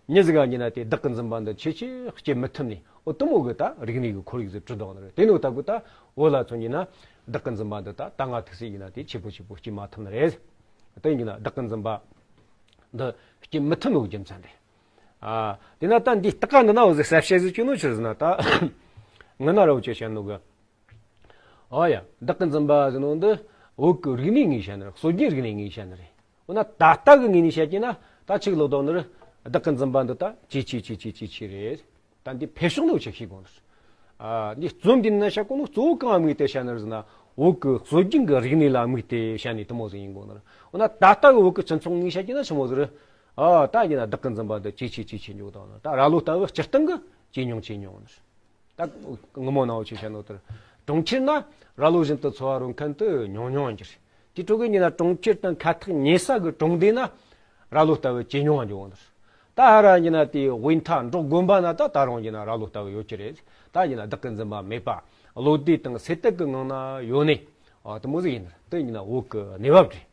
མྱི་ཟིག་ག་ཡིན་ན་དེ་བདག་གི་འཛིན་པ་འདི་ཆེ་ཆེ་སྐྱེ་མི་ཐུབ་ནི། འོ་དེ་མོ་གི་ད་རིག་གནས་གི་ཁོར་ཡུག་ཟིག་གྲུབ་བསྡད་ནི་རེད། དེ་ནོ་ད་གི་ད་བོད་ལ་མཚོན་གྱི་ན་བདག་གི་འཛིན་པ་འདི་ད་ད་ང་ཐིག་སེ་ཡིན་ན་དེ་ཆེ་པོ་ཆེ་པོ་སྐྱེ་མ་ཐུབ་ནི་རེད། དེ་ཡིན་གྱི་ན་བདག་གི་འཛིན་པ་འདི་སྐྱེ་མི་ཐུབ་ནོ་གི་རྒྱུ་མཚན་རེད། ཨ། དེ་ན་ད་འདི་ལྟ་ག་འདི་ན་འོ་ཟིག་གསལ་བཤད་ཟིག་བྱུང་ནོ་ཆི་ཟེར་ན་ད། ངི་ན་ར་འུ་ཆོས་བཤད་ནོ་གི། ཨ་ཡ། བདག་གི་འཛིན་པ་ཟེར་ནོ་འདི་བོད་ཀྱི་རིག་གནས་ངོས་བཤད་ནི་རེད། སྲོལ་རྒྱུན་རིག་གནས་ངོས་བཤད་ནི་རེད། འོ་ན་ད་ལྟ་གི་ངོས་ནས་བཤད་ཀྱི་ན་ད་ཅིག་ལོ་ལྡོག་ནི་རེད། བདག་གི་འཛིན་པ་འདི་ད་ཇེ་ཆེ་ཇེ་ཆེ་ཇེ་ཆེ་རེད། ད་འདི་འཕེལ་ཕྱོགས་ནི་འུ་ཆོས་ཤེས་དགོས་ནི་རེད། ཨ། འདི་རྩོམ་འདི་ནི་བཤད་གོ་ནོ་གཙོ་བོ་གང་དམིགས་ཏེ་བཤད་ནི་རེད་ཟེར་ན། བོད་ཀྱི་སྲོལ་རྒྱུན་གྱི་རིག་གནས་ལ་དམིགས་ཏེ་བཤད་ནི་དེ་མོ་ཟིག་ཡིན་དགོས་ནི་རེད། འོ་ན་ད་ལྟ་གི་བོད་ཀྱི་སྤྱི་ཚོགས་ངོས་བཤད་ཀྱི་ན་ཆི་མོ་ཟིག་རེད། ཨ། ད་ཡིན་ན་བདག་གི་འཛིན་པ་འདི་ཇེ་ཆེ་ཇེ་ཆེ་འགྱོ་དང་ནི། ད་ར་ལོ་ལྟ་བུ་སྤྱིར་བཏང་གི་ཇེ་ཉུང་ཇེ་ཉུང་ནི་རེད། ད་ངི་མོ་ནའོ་ཆེ་བཤད་ནོ་དེར། གྲོང་ཁྱེར་ན་ར་ལོ་བཞིན་དུ་འཚོ་བ་རོལ་མཁན་དེ་ཉུང་ཉུང་གྱུར། དེ་འཕྲོ་གི་ཡིན་ན་གྲོང་ཁྱེར་དང་ཁ་ཐག་ཉེ་ས་གི་གྲོང་སྡེ་ན་ར་ལོ་ལྟ་བུ་ཇེ་ཉུང་བ་འགྱོ་འོང་དེར། ད་ཧ་ར་ཡིན་ན་དེ་དབུས་མཐའ་འབྲོག་དགོན་པ་ན་ད་ད་རུང་ཡིན་ན་ར་ལོ་ལྟ་བུ་ཡོད་ཀྱི་རེད། ད་ཡིན་ན་བདག་གི་འཛིན་པ་མེད་པ། བློ་བདེ་དང་སེམས་དལ་གི་ངང་ན་ཡོད་ནི། ཨ། དེ་མོ་ཟིག་ཡིན་དེར། དེ་ཡིན་ན་བོད་ཀྱི་གནས་བབ་རེད།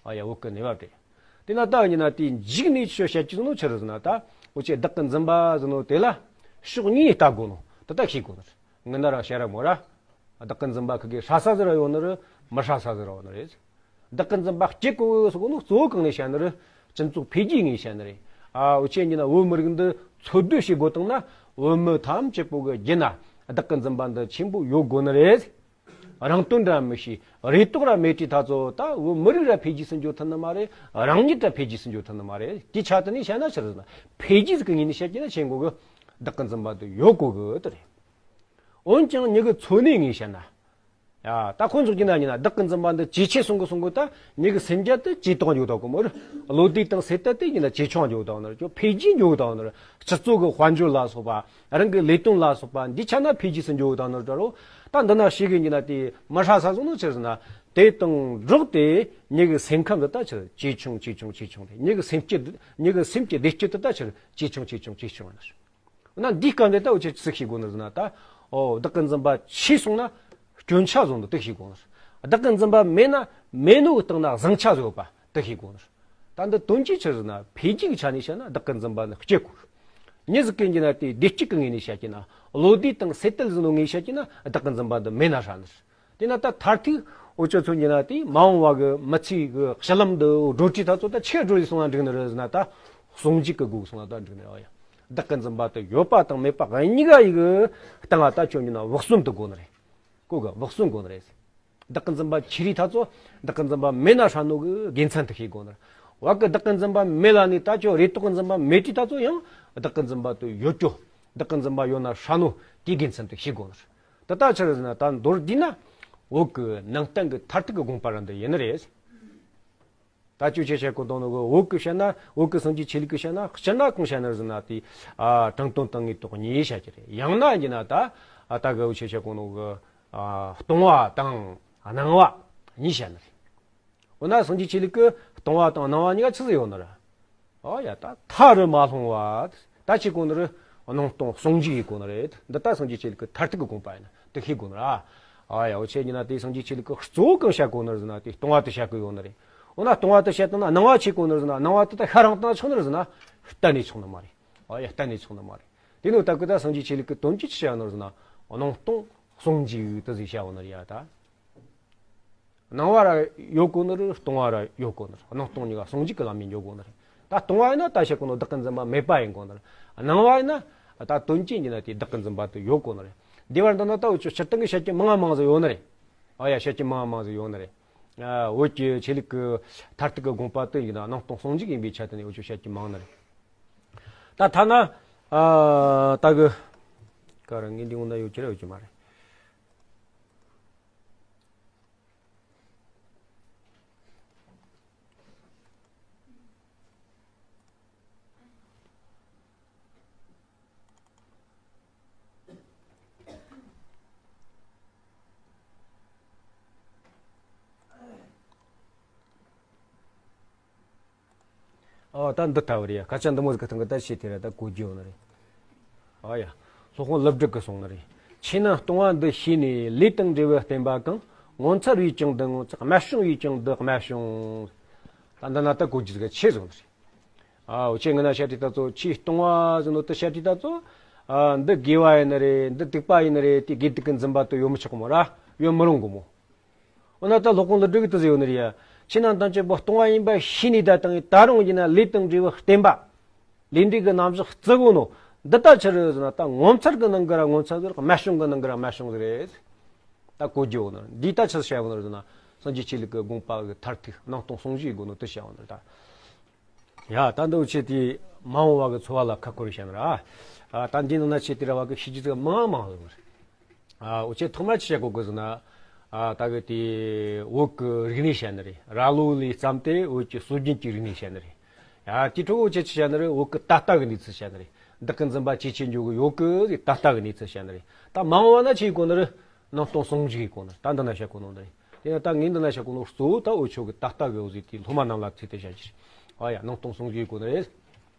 ཨ་ཡ། བོད་ཀྱི་གནས་བབ་རེད། དེ་ན་ད་ཡིན་ན་དེ་མཇུག་ནས་ཆོས་བཤད་ཀྱི་ནོ་ཆི་རེད་ཟེར་ན། ད་འུ་ཆོས་བདག་གི་འཛིན་པ་ཟེར་ནོ་དེ་ལ་ཕྱོགས་གཉིས་ལྟ་དགོས་ནོ་དེ་ད་ཤེས་དགོས་ནི་རེད། ངི་ན་ར་བཤད་ར་མོ་ར། བདག་གི་འཛིན་པ་ཁི་གེ་ཧྲ་ས་ཟིག་ར་ཡོད་ནི་རེད། མི་ཧྲ་ས་ཟིག་ར་ཡོད་ནི་རེད། བདག་གི་འཛིན་པ་སྐྱེ་དགོས་ཟེར་གོ་ནོ་གཙོ་བོ་གང་ནས་བཤད་ནི་རེད། སྤྱི་ཚོགས་འཕེལ་རྒྱས་ངོས་བཤད་ནི་རེད། ཨ། འུ་ཆོས་ཡིན་ན་བོད་མི་རིགས་འདི་འཚོ་སྡོད་བྱེད་དགོས་དང་ན་བོད་མི་ཐམས་ཅད་པོ་གི་རྒྱུད་ན་བདག་གི་འཛིན་པ་འདི་ཆེན་པོ་ཡོད་དགོས་ནི་རེད། རང་དོན་ར་མི་ཤེས། རེ་དོགས་ར་མེད་དུས་ད་ཚོ་ད་བོད་མི་རིགས་ར་འཕེལ་རྒྱས་སུ་འགྱོ་ཐུབ་ནི་མ་རེད། རང་ཉིད་ར་འཕེལ་རྒྱས་སུ་འགྱོ་ཐུབ་ནི་མ་རེད། དེ་ཆ་དེ་ནས་བཤད་ན་ཆི་རེད་ཟེར་ན། འཕེལ་རྒྱས་ཟིག་གི་ངོས་ནས་བཤད་ཀྱི་ན་ཆེན་པོ་གི་བདག་གི་འཛིན་པ་དེ་ཡོད་དགོས་གི་དེ་རེད། འོན་ཀྱང་མྱི་གི་འཚོ་གནས་ངོས་བཤད་ན། ཡ། ད་ཁོ་ཚོ་གི་ན་ཡིན་ན་བདག་གི་འཛིན་པ་འདི་ཇེ་ཆེ་སོང་གི་སོང་གི། ད་མྱི་གི་སེམས་རྒྱ་དེ་ཇེ་དོག་འགྱོ་དང་གོ་མོ་རེད། བློ་བདེ་དང་སེམས་དལ་དེ་ཡིན་ན་ཇེ་ཆུང་འགྱོ་དང་ནི་རེད། འཕེལ་རྒྱས་འགྱོ་དང་ནི་རེད། སྤྱི་ཚོགས་གི་དཔལ་འབྱོར་ལ་སོགས་པ། རང་གི་ལས་དོན་ལ་སོགས་པ་འདི་ཆ་ན་འཕེལ་རྒྱས་སུ་འགྱོ་དང་ནི་རེད་རོ། ད་འདི་ན་ཞིག་གི་ཡིན་ན་དེ་མི་ཧྲ་ས་སོང་ནི་ཆི་ཟེར་ན། དེ་དང་འགྲོགས་ཏེ་མྱི་གི་སེམས་ཁམས་འདི་ད་ཆི་ཇེ་ཆུང་ཇེ་ཆུང་ཇེ་ཆུང་རེད། མྱི་གི་སེམས་སྐྱིད། མྱི་གི་སེམས་ཀྱི་བདེ་སྐྱིད་དེ་ད་ཆི་ཇེ་ཆུང་ཇེ་ཆུང་ཇེ་ཆུང་ཡིན་ནི་རེད། ན་འདིའི་སྐབས་འདི་ལྟ་བུ་ཆེ་ཚིག་ཤེས་དགོས་ནི་ཟེར་ན། ད་འོ་བདག་གི་འཛིན་པ་ཆེ་སོང་ན་སྐྱོན་ཆ་བཟོ་འདུག་དེ་ཤེས་དགོས་ནི། བདག་གི་འཛིན་པ་མེད་ན་མེད་ནོ་གི་སྟེང་ན་བཟང་ཆ་བཟོ་བ་དེ་ཤེས་དགོས་ནི། ད་འདི་དོན་གྱིས་ཆི་ཟེར་ན། འཕེལ་རྒྱས་ཀྱི་ཆ་ནས་བཤད་ན་བདག་གི་འཛིན་པ་ནི་སྐྱེ་དགོས། མྱི་ཟིག་གི་ཡིན་ན་དེ་བདེ་སྐྱིད་ཀྱི་ངོས་ནས་བཤད་ཀྱི་ན། བློ་བདེ་དང་སེམས་དལ་ཟེར་ནོ་ངོས་བཤད་ཀྱི་ན་བདག་གི་འཛིན་པ་འདི་མེད་ན་ཧྲ་ནི། དེ་ན་ད་མཐར་ཐུག་འུ་ཅག་ཚོ་ཡིན་ན་དེ་མ་འོངས་པ་གི་མི་ཚེ་གི་ཕྱི་ལམ་འདི་འགྲོ་དུས་ད་ཚོ་ད་ཆི་འགྲོ་ཡི་སོང་ན་འགྲིག་ནི་རེད་ཟེར་ན། ད་ཟུང་འཇུག་གི་སྒོ་སོང་ན་ད་འགྲིག་ནི་རེད། ཨོ་ཡ། བདག་གི་འཛིན་པ་དེ་ཡོད་པ་དང་མེད་པ་གཉིས་ཀ་ཡི་གི་སྟེང་ང་ད་ཁྱོད་ཡིན་ན་བག་ཟོན་དུ་དགོས་ནི་རེད། གོ་གི། བག་ཟོན་དགོས་ནི་རེད། བདག་གི་འཛིན་པ་ཆེ་རིས་ད་ཚོ་བདག་གི་འཛིན་པ་མེད་ན་ཧྲ་ནོ་གི་དགེ་མཚན་དེ་ཤེས་དགོས་ནི་རེད། བ་གི་བདག་གི་འཛིན་པ་མེད་ལ་ནི་ད་ཁྱོད་རེ་དོགས་གི་འཛིན་པ་མེད་དུས་ད་ཚོ་ཡང་བདག་གི་འཛིན་པ་དེ་ཡོད་རྒྱུ། བདག་གི་འཛིན་པ་ཡོད་ན་ཧྲ་ནོ་དེའི་དགེ་མཚན་དེ་ཤེས་དགོས་ནི་རེད། དེ་ལྟ་ཕྱིར་ཟེར་ན་ད་མདོར་བསྡུས་ན་བོད་ཀྱི་ནང་བསྟན་གྱི་མཐར་ཐུག་གི་དགོངས་པ་ར་འདི་ཡིན་ནི་རེད། ད་ཅི་ཆོས་བཤད་གོ་དོན་ནོ་གི་བོད་ཀྱི་བཤད་ན་བོད་ཀྱི་སངས་རྒྱས་ཆོས་ལུགས་ཀྱི་བཤད་ན་སྤྱིར་ན་གང་བཤད་ནི་རེད་ཟེར་ན་དེ་ཨ་དྲང་དོན་དང་དངོས་ཐོག་གཉིས་བཤད་ཀྱི་རེད། ཡང་ན་ཡིན་ན་ད་ཨ་ད་གི་ཆོས་བཤད་གོ་ནོ་གི་ཨ་སྟོང་བ་དང་སྣང་བ་གཉིས་བཤད་ནི་རེད། འོ་ན་སངས་རྒྱས་ཆོས་ལུགས་ཀྱི་སྟོང་བ་དང་སྣང་བ་གཉིས་ཀ་ཆི་ཟིག་ཡོད་ནི་རེད། ཨ་ཡ་ད་མཐའ་རུ་མ་ལྷུང་བ། ད་ཅི་གོ་ནི་རེད། སྣང་སྟོང་ཟུང་འཇུག་ཡིན་གོ་ནི་རེད། འདི་ད་སངས་རྒྱས་ཆོས་ལུགས་ཀྱི་མཐར་ཐུག་གི་དགོངས་པ་ཡིན་ན་དེ་ཤེས་དགོས་ནི་རེད། ཨ་ཡ་འོ་ཆེ་ཡིན་ན་དེ་སངས་རྒྱས་ཆོས་ལུགས་ཀྱི་གཙོ་བོ་གང་བཤད་གོ་ནི་རེད་ཟེར་ན་དེ་སྟོང་བ་དེ་བཤད་གི་ཡོད་ནི་རེད། འོ་ན་སྟོང་བ་དེ་བཤད་བཏང་ན་སྣང་བ་ཆི་གོ་ནི་རེད་ཟེར་ན་སྣང་བ་དེ་ད་ཤ་རང་བཏང་ཆོག་ནི་རེད་ཟེར་ན་གཏན་ནས་ཆོག་ནི་མ་རེད། ཨ་ཡ་གཏན་ནས་ཆོག་ནི་མ་རེད། དེ་ནོ་ད་གི་ད་སངས་རྒྱས་ཆོས་ལུགས་ཀྱི་དོན་གྱིས་ཆི་བཤད་ནི་རེད་ཟེར་ན་སྣང་སྟོང་ཟུང་འཇུག་དེ་ཟིག་བཤད་ཡོད་ནི་རེད་ཡ་ད། སྣང་བ་ར་ཡོད་གོ་ནི་རེད། སྟོང་བ་ར་ཡོད་གོ་ནི་རེད། སྣང་སྟོང་གཉིས་ཀ་ཟུང་འཇུག་གི་ལམ་ནས་འཇོག་གོ་ནི་རེད། ད་སྟོང་བ་ཡིན་ན་ད་བཤད་གོ་ནོ་བདག་གི་འཛིན་པ་མེད་པ་ཡིན་གོ་ནི་རེད། སྣང་བ་ཡིན་ན་ད་དོན་གྱིས་ཡིན་ན་དེ་བདག་གི་འཛིན་པ་དེ་ཡོད་གོ་ནི་རེད། འདི་བར་འདི་ན་ད་འུ་ཆོ་སྤྱིར་བཏང་གི་བཤད་རྒྱུ་མང་ང་མང་ཟིག་ཡོད་ནི་རེད། ཨ་ཡ་བཤད་རྒྱུ་མང་ང་མང་ཟིག་ཡོད་ནི་རེད། ཨ་བོད་ཀྱི་ཆོས་ལུགས་ཀྱི་མཐར་ཐུག་གི་དགོངས་པ་དེ་ཡིན་ན་སྣང་སྟོང་ཟུང་འཇུག་ཡིན་པའི་ཆ་དེ་ནས་འུ་ཆོ་བཤད་རྒྱུ་མང་ནི་རེད། ད་ཐ་ན་ཨ་ད་གི་ག་ར་ངས་འདི་འོང་ན་ཡོད་ཀྱི་རེད་ཡོད་ཀྱི་མ་རེད། ཨོ་ད་འདི་ལྟ་བུ་རེད་ཡ། སྐད་ཆ་འདི་མོ་ཟིག་གི་སྟེང་གི་ད་ཤེས་དེ་ར་ད་གོ་རྒྱུ་ཡོད་ནི་རེད། ཨོ་ཡ། སློབ་དཔོན་ཀླུ་སྒྲུབ་ཀྱིས་གསུངས་ནི་རེད། ཆོས་རྣམས་སྟོང་བ་འདི་ཤེས་ནས་ལས་དང་འབྲས་བུ་བརྟེན་པ་གང་། ངོ་མཚར་བས་ཀྱང་འདི་ངོ་མཚར། རྨད་བྱུང་བས་ཀྱང་འདི་རྨད་བྱུང་། ད་འདི་ན་ད་གོ་རྒྱུ་ཟིག་གི་ཆེ་བཟུང་ནི་རེད། ཨ་འུ་ཆོས་ངན་ན་བཤད་དེ་ད་ཚོ་ཆོས་སྟོང་བ་ཟེར་ནོ་ད་བཤད་དེ་ད་ཚོ། ཨ་འདི་དགེ་བ་ཡིན་ནི་རེད། འདི་སྡིག་པ་ཡིན་ནི་རེད། དེ་དགེ་སྡིག་གི་འཛིན་པ་དེ་ཡོད་མི་ཆོག་གི་མོ་ར། ཡོད་མི་རུང་གི་མོ། འོ་ན་ད་སློབ་དཔོན་ཀླུ་སྒྲུབ་ཀྱིས་དེ་ཟེར་ཡོད་ནི་རེད་ཡ། ཆོས་རྣམས་ཐམས་ཅད་པོ་སྟོང་བ་ཡིན་པ་ཤེས་ནས་ད་དང་ད་རུང་ཡིན་ན་ལས་དང་འབྲས་བུ་བརྟེན་པ། ལས་འབྲས་ཀྱི་རྣམ་གཞག་བརྩི་གོ་ནོ། འདི་ད་ཆི་རེད་ཟེར་ན་ད་ངོ་མཚར་གི་ནང་གི་ར་ངོ་མཚར་ཟིག་རེད། རྨད་བྱུང་གི་ནང་གི་ར་རྨད་བྱུང་ཟིག་རེད། ད་གོ་རྒྱུ་ཡོད་ནི་རེད། འདི་ད་ཆི་བཤད་ཡོད་ནི་རེད་ཟེར་ན་སངས་རྒྱས་ཆོས་ལུགས་ཀྱི་དགོངས་པ་གི་མཐར་ཐུག་སྣང་སྟོང་ཟུང་འཇུག་གི་སྒོ་ནས་དེ་བཤད་ཡོད་ནི་རེད་ད། ཡ་ད་འདི་འུ་ཆོས་དེ་མ་འོངས་པ་གི་འཚོ་བ་ལ་ཁག་ཁུར་བྱས་ན་ར། ཨ་ད་འདི་ནང་ན་ཆོས་དེ་ར་བ་གི་ཤེས་རྒྱུ་ཟིག་མང་མང་ཟིག་རེད། ཨ་འུ་ཆོས་ཐོག་མར་ཆི་བཤད་གོ་གི་ཟེར་ན། ཨ་ད་གི་དེ་བོད་ཀྱི་རིག་གནས་བཤད་ནི་རེད། ར་ལོ་ལས་བརྩམས་ཏེ་བོད་ཀྱི་སྲོལ་རྒྱུན་གྱི་རིག་གནས་བཤད་ནི་རེད། ཡ་དེ་འཕྲོ་འུ་ཆོས་ཆི་བཤད་ནི་རེད། བོད་ཀྱི་ད་ལྟ་གི་གནས་ཚུལ་བཤད་ནི་རེད། བདག་གི་འཛིན་པ་ཇེ་ཆེར་འགྲོ་གི་ཡོད་གི་ཟེར་ད་ལྟ་གི་གནས་ཚུལ་བཤད་ནི་རེད། ད་མ་འོངས་པ་ན་ཆི་ཡེད་གོ་ནི་རེད། སྣང་སྟོང་ཟུང་འཇུག་ཡེད་གོ་ནི་རེད། ད་འདི་ན་བཤད་གོ་ནོ་འདི་རེད། དེ་ཡང་ད་ངས་འདི་ན་བཤད་གོ་ནོ་གཙོ་བོ་ད་འུ་ཆོ་གི་ད་ལྟ་གི་འོ་ཟིག་དེ་སློབ་མ་རྣམས་ལ་ཚིག་དེ་བཤད་ཀྱི་རེད། ཨ་ཡ་སྣང་སྟོང་ཟུང་འཇུག་ཡེད་གོ་ནི་རེད།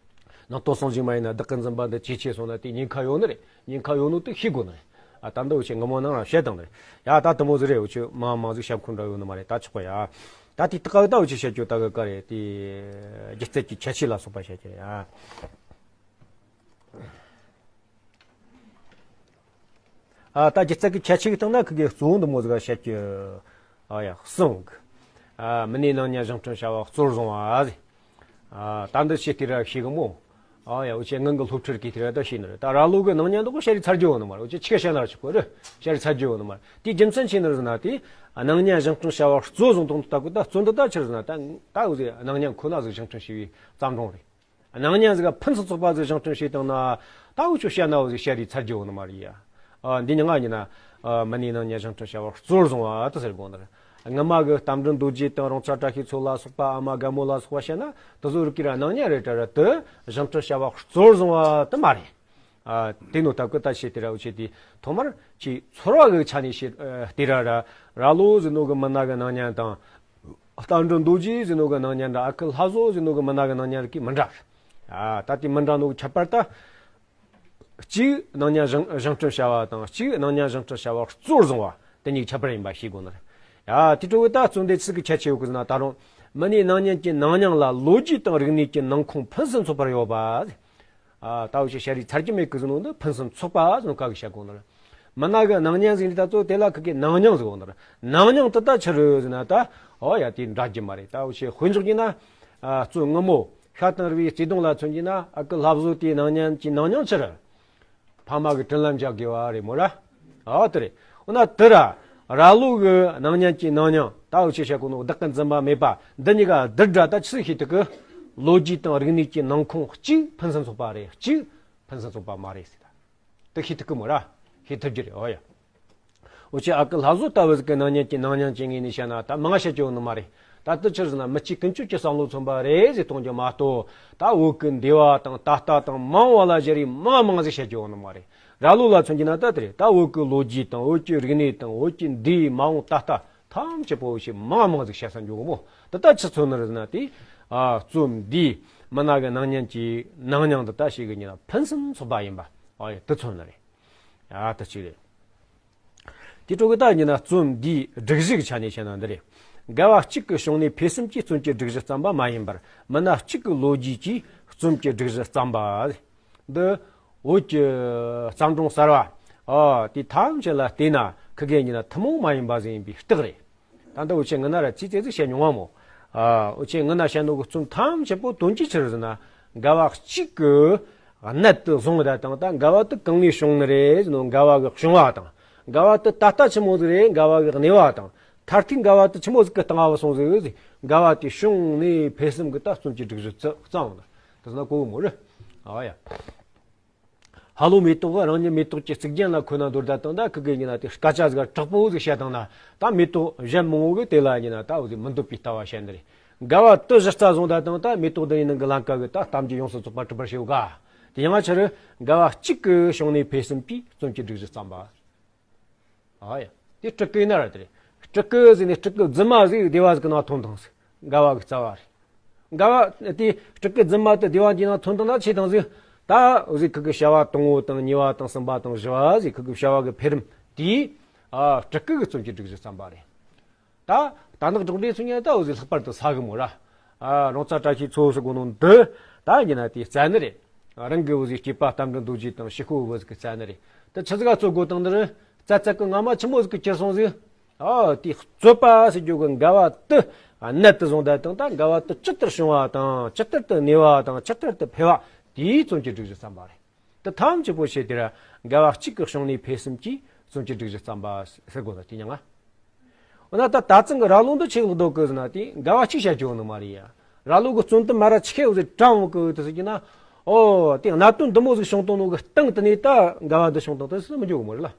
སྣང་སྟོང་ཟུང་འཇུག་མ་ཡེད་ན་བདག་གི་འཛིན་པ་འདི་ཇེ་ཆེར་སོང་ན་དེ་ཉེན་ཁ་ཡོད་ནི་རེད། ཉེན་ཁ་ཡོད་ནོ་དེ་ཤེས་དགོས་ནི་རེད། ཨ་ད་འདི་འུ་ཆོས་སྔ་མོ་ནང་ལ་བཤད་བཏང་ནི་རེད། ཡ་ད་དེ་མོ་ཟིག་རེད། འུ་ཆོས་མང་མང་ཟིག་བཤད་ཁུངས་འདྲ་ཡོད་ནི་མ་རེད། ད་ཆོག་གི་ཡ། ད་དེ་ད་ག་ད་འུ་ཆོས་བཤད་རྒྱུ་ད་གི་ག་རེད། དེ་སྒྱུ་རྩལ་གྱི་ཁྱད་ཆོས་ལ་སོགས་པ་བཤད་རྒྱུ་རེད་ཡ། ཨ་ད་སྒྱུ་རྩལ་གྱི་ཁྱད་ཆོས་ཀྱི་སྟེང་ན་ཁི་གེ་གཙོ་བོ་འདི་མོ་ཟིག་བཤད་རྒྱུ། ཨ་ཡ་གསུང་གི། ཨ་མི་སྣའི་སྣང་བརྙན་བཞེངས་སྐྲུན་བྱ་བ་གཙོར་བཟུང་བ་ཟེར། ཨ་ད་འདི་ཤེས་དེ་ར་ཤེས་གི་མོ། ཨ་ཡ་འུ་ཆོས་སྔོན་གྱི་སློབ་ཁྲིད་གི་དེ་ར་ད་ཤེས་ནི་རེད། ད་ར་ལོ་གི་སྣང་བརྙན་འདི་གོ་བཤད་རེས་ཚར་རྒྱུ་ཡོད་ནི་མ་རེད། འུ་ཆོས་ཆི་ག་བཤད་ན་ར་ཆོག་གི་རེད། བཤད་རེས་ཚར་རྒྱུ་ཡོད་ནི་མ་རེད། དེའི་རྒྱུ་མཚན་ཆི་ཡིན་ནི་རེད་ཟེར་ན་དེ། སྣང་བརྙན་བཞེངས་སྐྲུན་བྱ་བ་གཙོར་བཟུང་དང་ད་གི་ད་གཙོ་འདི་ད་ཆི་རེད་ཟེར་ན་ད་ད་འུ་ཟེ་སྣང་བརྙན་ཁོ་ན་ཟིག་བཞེངས་སྐྲུན་བྱས་པའི་བརྩམས་སྒྲུང་རེད། སྣང་བརྙན་ཟིག་ཕུན་སུམ་ཚོགས་པ་ཟིག་བཞེངས་སྐྲུན་བྱས་བཏང་ན། ད་འུ་ཆོས་བཤད་ན་འུ་ཟིག་བཤད་རེས་ཚར་རྒྱུ་ཡོད་ནི་མ་རེད་ཡ། ཨ་འདི་ཉིན་ང་ཡིན་ན། ཨ་མི་སྣའི་སྣང་བརྙན་བཞེངས་སྐྲུན་བྱ་བ་གཙོར་བཟུང་བ་དེ་ཟེར་དགོས་ནི་རེད། སྔ་མ་གི་རྟ་མགྲིན་རྡོ་རྗེ་དང་རོང་ཚ་བཀྲ་ཤིས་མཚོ་ལ་སོགས་པ། ཨ་མ་རྒན་མོ་ལ་སོགས་པ་བཤད་ན་དེ་ཚོ་རིགས་ཀྱི་ར་སྣང་བརྙན་རེད་དྲ་ར་དེ་བཞེངས་སྐྲུན་བྱ་བ་གཙོར་བཟུང་བ་དེ་མ་རེད། ཨ་དེ་ནོ་ད་གི་ད་ཤེས་དེ་ར་འུ་ཆོས་དེ་ཐོག་མར་ཆོས་ཚོར་བ་གི་ཆ་ནས་ཤེས་ཨ་དེ་ར་ར་ར་ལོ་ཟེར་ནོ་གི་མི་སྣ་གི་སྣང་བརྙན་དང་། རྟ་མགྲིན་རྡོ་རྗེ་ཟེར་ནོ་གི་སྣང་བརྙན་འདྲ། ཨ་ཁུ་ལྷ་བཟོ་ཟེར་ནོ་གི་མི་སྣ་གི་སྣང་བརྙན་རིགས་ཀྱིས་མི་འདྲ། ཨ་ད་དེ་མི་འདྲ་ནོ་གི་ཁྱད་པར་ད། གཅིག་སྣང་བརྙན་བཞེངས་བཞེངས་སྐྲུན་བྱ་བ་དང་། གཅིག་སྣང་བརྙན་བཞེངས་སྐྲུན་བྱ་བ་གཙོར་བཟུང་བ་དེ་གཉིས་ཁྱད་པར་ཡིན་པ་ཤེས་དགོས་ནི་རེད། ཡ་དེ་འཕྲོ་གི་ད་གཙོ་འདི་ཆི་གི་ཁྱད་ཆོས་ཡོད་གི་ཟེར་ན། ད་རུང་མི་སྣའི་སྣང་བརྙན་གྱི་ནང་སྙིང་ལ་ལོ་རྒྱུས་དང་རིག་གནས་ཀྱི་ནང་ཁོངས་ཕུན་སུམ་ཚོགས་པར་ཡོད་པ། ཨ་ད་འུ་ཆོས་བཤད་རེས་ཚར་གྱི་མེད་གི་ཟེར་ནོ་འདི་ཕུན་སུམ་ཚོགས་པ་ཟེར་ནོ་ག་གི་བཤད་དགོས་ནི་རེད། མི་སྣ་གི་སྣང་བརྙན་ཟེར་ནི་ད་ཚོ་དེ་ལ་ཁི་གེ་སྣང་སྙིང་ཟེར་གོ་ནི་རེད། སྣང་སྙིང་དེ་ད་ཆི་རེད་ཟེར་ན་ད། ཨོ་ཡ་དེ་འདྲ་རྒྱུ་མ་རེད། ད་འུ་ཆོས་དཔེ་འཇོག་རྒྱུ་ན། ཨ་གཙོ་སྔ་མོ་ཤ་དང་རུས་པའི་བརྩེ་དུང་ལ་མཚོན་རྒྱུ་ན། ཨ་ཁུ་ལྷ་བཟོ་དེའི་སྣང་བརྙན་གྱི་སྣང་སྙིང་ཆི་རེད། ཕ་མ་གི་དྲིན་ལན་འཇལ་དགོས་པ་རེད་མོ་ར། ཨོ་དེ་རེད། འོ་ན་དེ་ར་ར་ལོ་གི་སྣང་བརྙན་གྱི་སྣང་སྙིང་ད་འུ་ཆོས་བཤད་གོ་ནོ་བདག་གི་འཛིན་པ་མེད་པ་འདི་གཉིས་ཀ་བསྡུར་དྲ་ད་ཆི་ཟིག་ཤེས་ཐུབ་གི། ལོ་རྒྱུས་དང་རིག་གནས་ཀྱི་ནང་ཁོངས་གཅིག་ཕུན་སུམ་ཚོགས་པ་རེད། གཅིག་ཕུན་སུམ་ཚོགས་པ་མ་རེད་ཟེར་ད། དེ་ཤེས་ཐུབ་གི་མོ་ར། ཤེས་ཐུབ་རྒྱུ་རེད། ཨོ་ཡ། འུ་ཆོས་ཨ་ཁུ་ལྷ་བཟོ་ལྟ་བུ་ཟིག་གི་སྣང་བརྙན་གྱི་སྣང་བརྙན་གྱི་ངོས་ནས་བཤད་ན་ད་མང་བཤད་རྒྱུ་ཡོད་ནི་མ་རེད། ད་དེ་ཆི་ཟེར་ན་མི་གཅིག་ཀུན་སྤྱོད་ཀྱི་བསམ་བློ་མཚོན་པ་རེད་ཟེར་གཏོང་རྒྱུ་མ་གཏོགས། ད་བོད་ཀྱི་འདས་པ་དང་ད་ལྟ་དང་མ་འོངས་བ་ལ་ཞེ་རེ་མང་མང་ཟིག་བཤད་རྒྱུ་ཡོད་ནི་མ་རེད། ར་ལོ་ལ་མཚོན་རྒྱུ་ན་ད་དེ་རེད། ད་བོད་ཀྱི་ལོ་རྒྱུས་དང་བོད་ཀྱི་རིག་གནས་དང་བོད་ཀྱི་འདས་མ་འོངས་ད་ལྟ་ཐམས་ཅད་པོ་ཞེ་མང་མང་ཟིག་བཤད་ས་འཇོག་གི་མོ། དེ་ད་ཆི་མཚོན་ནི་རེད་ཟེར་ན་དེ། ཨ་རྩོམ་འདིས་མི་སྣ་གི་སྣང་བརྙན་གྱི་སྣང་བརྙན་འདི་ད་ཞིག་གི་ཉིན་ཕུན་སུམ་ཚོགས་པ་ཡིན་པ། ཨ་ཡ་དེ་མཚོན་ནི་རེད། ཨ་དེ་གཅིག་རེད། དེ་འཕྲོ་གི་ད་ཉིན་རྩོམ་འདིའི་སྒྲིག་གཞི་གི་ཆ་ནས་བཤད་ན་འདི་རེད། འགལ་བ་གཅིག་གི་བྱུང་གནས་འཕེལ་གསུམ་གྱིས་རྩོམ་གྱི་སྒྲིག་གཞི་བརྩམས་པ་མ་ཡིན་པར། མི་སྣ་གཅིག་གི་ལོ་རྒྱུས་ཀྱིས་རྩོམ་གྱི་སྒྲིག་གཞི་བརྩམས་པ། འདི་བོད་ཀྱི་བརྩམས་སྒྲུང་གསར་བ་ཨ་དེ་ཐམས་ཅད་ལ་བལྟས་ན་ཁི་དགེ་ཉིན་ཐུན་མོང་མ་ཡིན་པ་ཟིག་ཡིན་པའི་རྟགས་རེད། ད་འདི་འུ་ཆོས་སྔོན་ན་ར་ཚིག་ཙེ་ཟིག་བཤད་མྱོང་བ་མོ། ཨ་འུ་ཆོས་སྔོན་ན་བཤད་ནོ་གི་རྩོམ་ཐམས་ཅད་པོ་དོན་གྱིས་ཆི་རེད་ཟེར་ན། འགལ་བ་གཅིག་གི་གནད་དུ་བཟུང་བ་དང་ད་འགལ་བ་དེ་གང་ནས་བྱུང་ནི་རེད་ཟེར་ནོ། འགལ་བ་གི་བྱུང་བ་དང་། འགལ་བ་དེ་ད་ལྟ་ཆི་མོ་ཟིག་རེད། འགལ་བ་གི་གནས་བབ་དང་། མཐར་ཐུག་འགལ་བ་དེ་ཆི་མོ་ཟིག་གི་སྟེང་བ་སོང་ཟིག་ཟེར། འགལ་བ་དེ་བྱུང་གནས་འཕེལ་གསུམ་གི་ད་རྩོམ་གྱི་སྒྲིག་གཞི་བརྩམས་བ་ན་དེ་ཟེར་ན་གོ་གི་མོ་རེད། ཨ་ཡ། ཧ་ལོ་མེ་ཏོག་གིས་རང་ཉིད་མེ་ཏོག་གི་གཙུག་རྒྱན་ལ་མཁོ་ན་འདོད་ད་དང་ད་ཁི་དགེ་ཉིན་དེ་སྐད་ཆ་ཟིག་དྲག་པོ་ཟིག་བཤད་དང་ན་ད་མེ་ཏོག་གཞན་མང་བོ་གིས་དེ་ལ་ཉིན་ད་འུ་ཟིག་མི་འདོད་པའི་ལྟ་བ་བཤད་ནི་རེད། འགལ་བ་དེ་གཞི་རྩ་བཟུང་ད་དང་ད་མེ་ཏོག་འདི་ཡི་ནང་གི་ལམ་ཀ་གི་ད་གཏམ་རྒྱུད་ཡོངས་སུ་རྫོགས་པ་གྲུབ་པར་བྱེད་ག་དེ་ཡང་ཆི་རེད། འགལ་བ་གཅིག་གི་བྱུང་གནས་འཕེལ་གསུམ་གྱིས་རྩོམ་གྱི་སྒྲིག་གཞི་བརྩམས་པ། ཨ་ཡ། དེ་སྤྲུལ་སྐུ་ཡིན་ན་ར་དེ་རེད། སྤྲུལ་སྐུ་ཟེར་ནས་སྤྲུལ་སྐུ་རྫུན་མ་ཟིག་སྡེ་བ་ཟིག་གི་ནང་ཐོན་དང་ཟིག་འགལ་བ་གི་རྩ་བ་རེད། འགལ་བ་དེ་སྤྲུལ་སྐུ་རྫུན་མ་དེ་སྡེ་བ་འདིའི་ནང་ཐོན་དང་ན་ཆེ་དང་ཟིག་ད་འུ་ཟིག་ཁི་གི་བྱ་བ་དང་པོ་དང་གཉིས་པ་དང་གསུམ་པ་དང་བཞི་པ་ཟིག་ཁི་གི་བྱ་བ་གི་འཕེལ་རིམ་དེ། ཨ་སྤྲུལ་སྐུ་གི་རྩོམ་གྱི་སྒྲིག་གཞི་བརྩམས་པ་རེད། ད་རྟ་ནག་སྒྲོག་འདྲེ་ཚོ་ཉིད་ད་འུ་ཟིག་ལྷག་པར་དུ་ཟ་གི་མོ་ར། ཨ་རོང་ཚ་བཀྲ་ཤིས་མཚོ་ཟེར་གོ་ནོ་འདི་ད་ཡིན་ན་དེ་བཙལ་ནི་རེད། རང་གི་འུ་ཟིག་སྐྱེས་པ་རྟ་མགྲིན་རྡོ་རྗེ་དང་ཕྱུག་པོ་འུ་ཟིག་གི་བཙལ་ནི་རེད། དེ་ཆི་ཟིག་ག་རྩོད་དགོས་དང་འདི་རེད། བཙལ་བཙལ་གི་ངོ་མ་ཆི་མོ་ཟིག་གི་གྱུར་སོང་ཟིག་ཨ་དེ་རྩོད་པ་ཟེར་རྒྱུ་གི་འགལ་བ་དེ་གནད་དུ་བཟུང་ད་དང་ད་འགལ་བ་དེ་ཇི་ལྟར་བྱུང་བ་དང་ཇི་ལྟར་དུ་གནས་པ་དང་ཇི་ལྟར་དུ་འཕེལ་བ་དེའི་རྩོམ་གྱི་སྒྲིག་གཞི་བརྩམས་པ་རེད། དེ་ཐམས་ཅད་པོ་བྱས་དེ་ར་འགལ་བ་གཅིག་གི་བྱུང་གནས་འཕེལ་གསུམ་གྱིས་རྩོམ་གྱི་སྒྲིག་གཞི་བརྩམས་པ་ཟེར་དགོས་ན་དེ་མྱང་ང་། འོ་ན་ད་ད་ཙང་གི་ར་ལོ་འདི་ཆི་ལོག་འདུག་གི་ཟེར་ན་དེ་འགལ་བ་གཅིག་བཤད་རྒྱུ་ནི་མ་རེད་ཡ། ར་ལོ་གི་རྩོམ་དུ་མ་ར་ཆི་ཁེ་འུ་ཟིག་དྲང་འོང་གི་དེ་ཟེར་གྱི་ན། ཨོ་དེ་གནད་དོན་འདི་མོ་ཟིག་བྱུང་བཏང་ནོ་གི་སྟེང་དེ་ནས་ད་འགལ་བ་འདི་བྱུང་བཏང་དེ་ཟེར་མི་འཇོག་གི་མོ་རེད་ལ།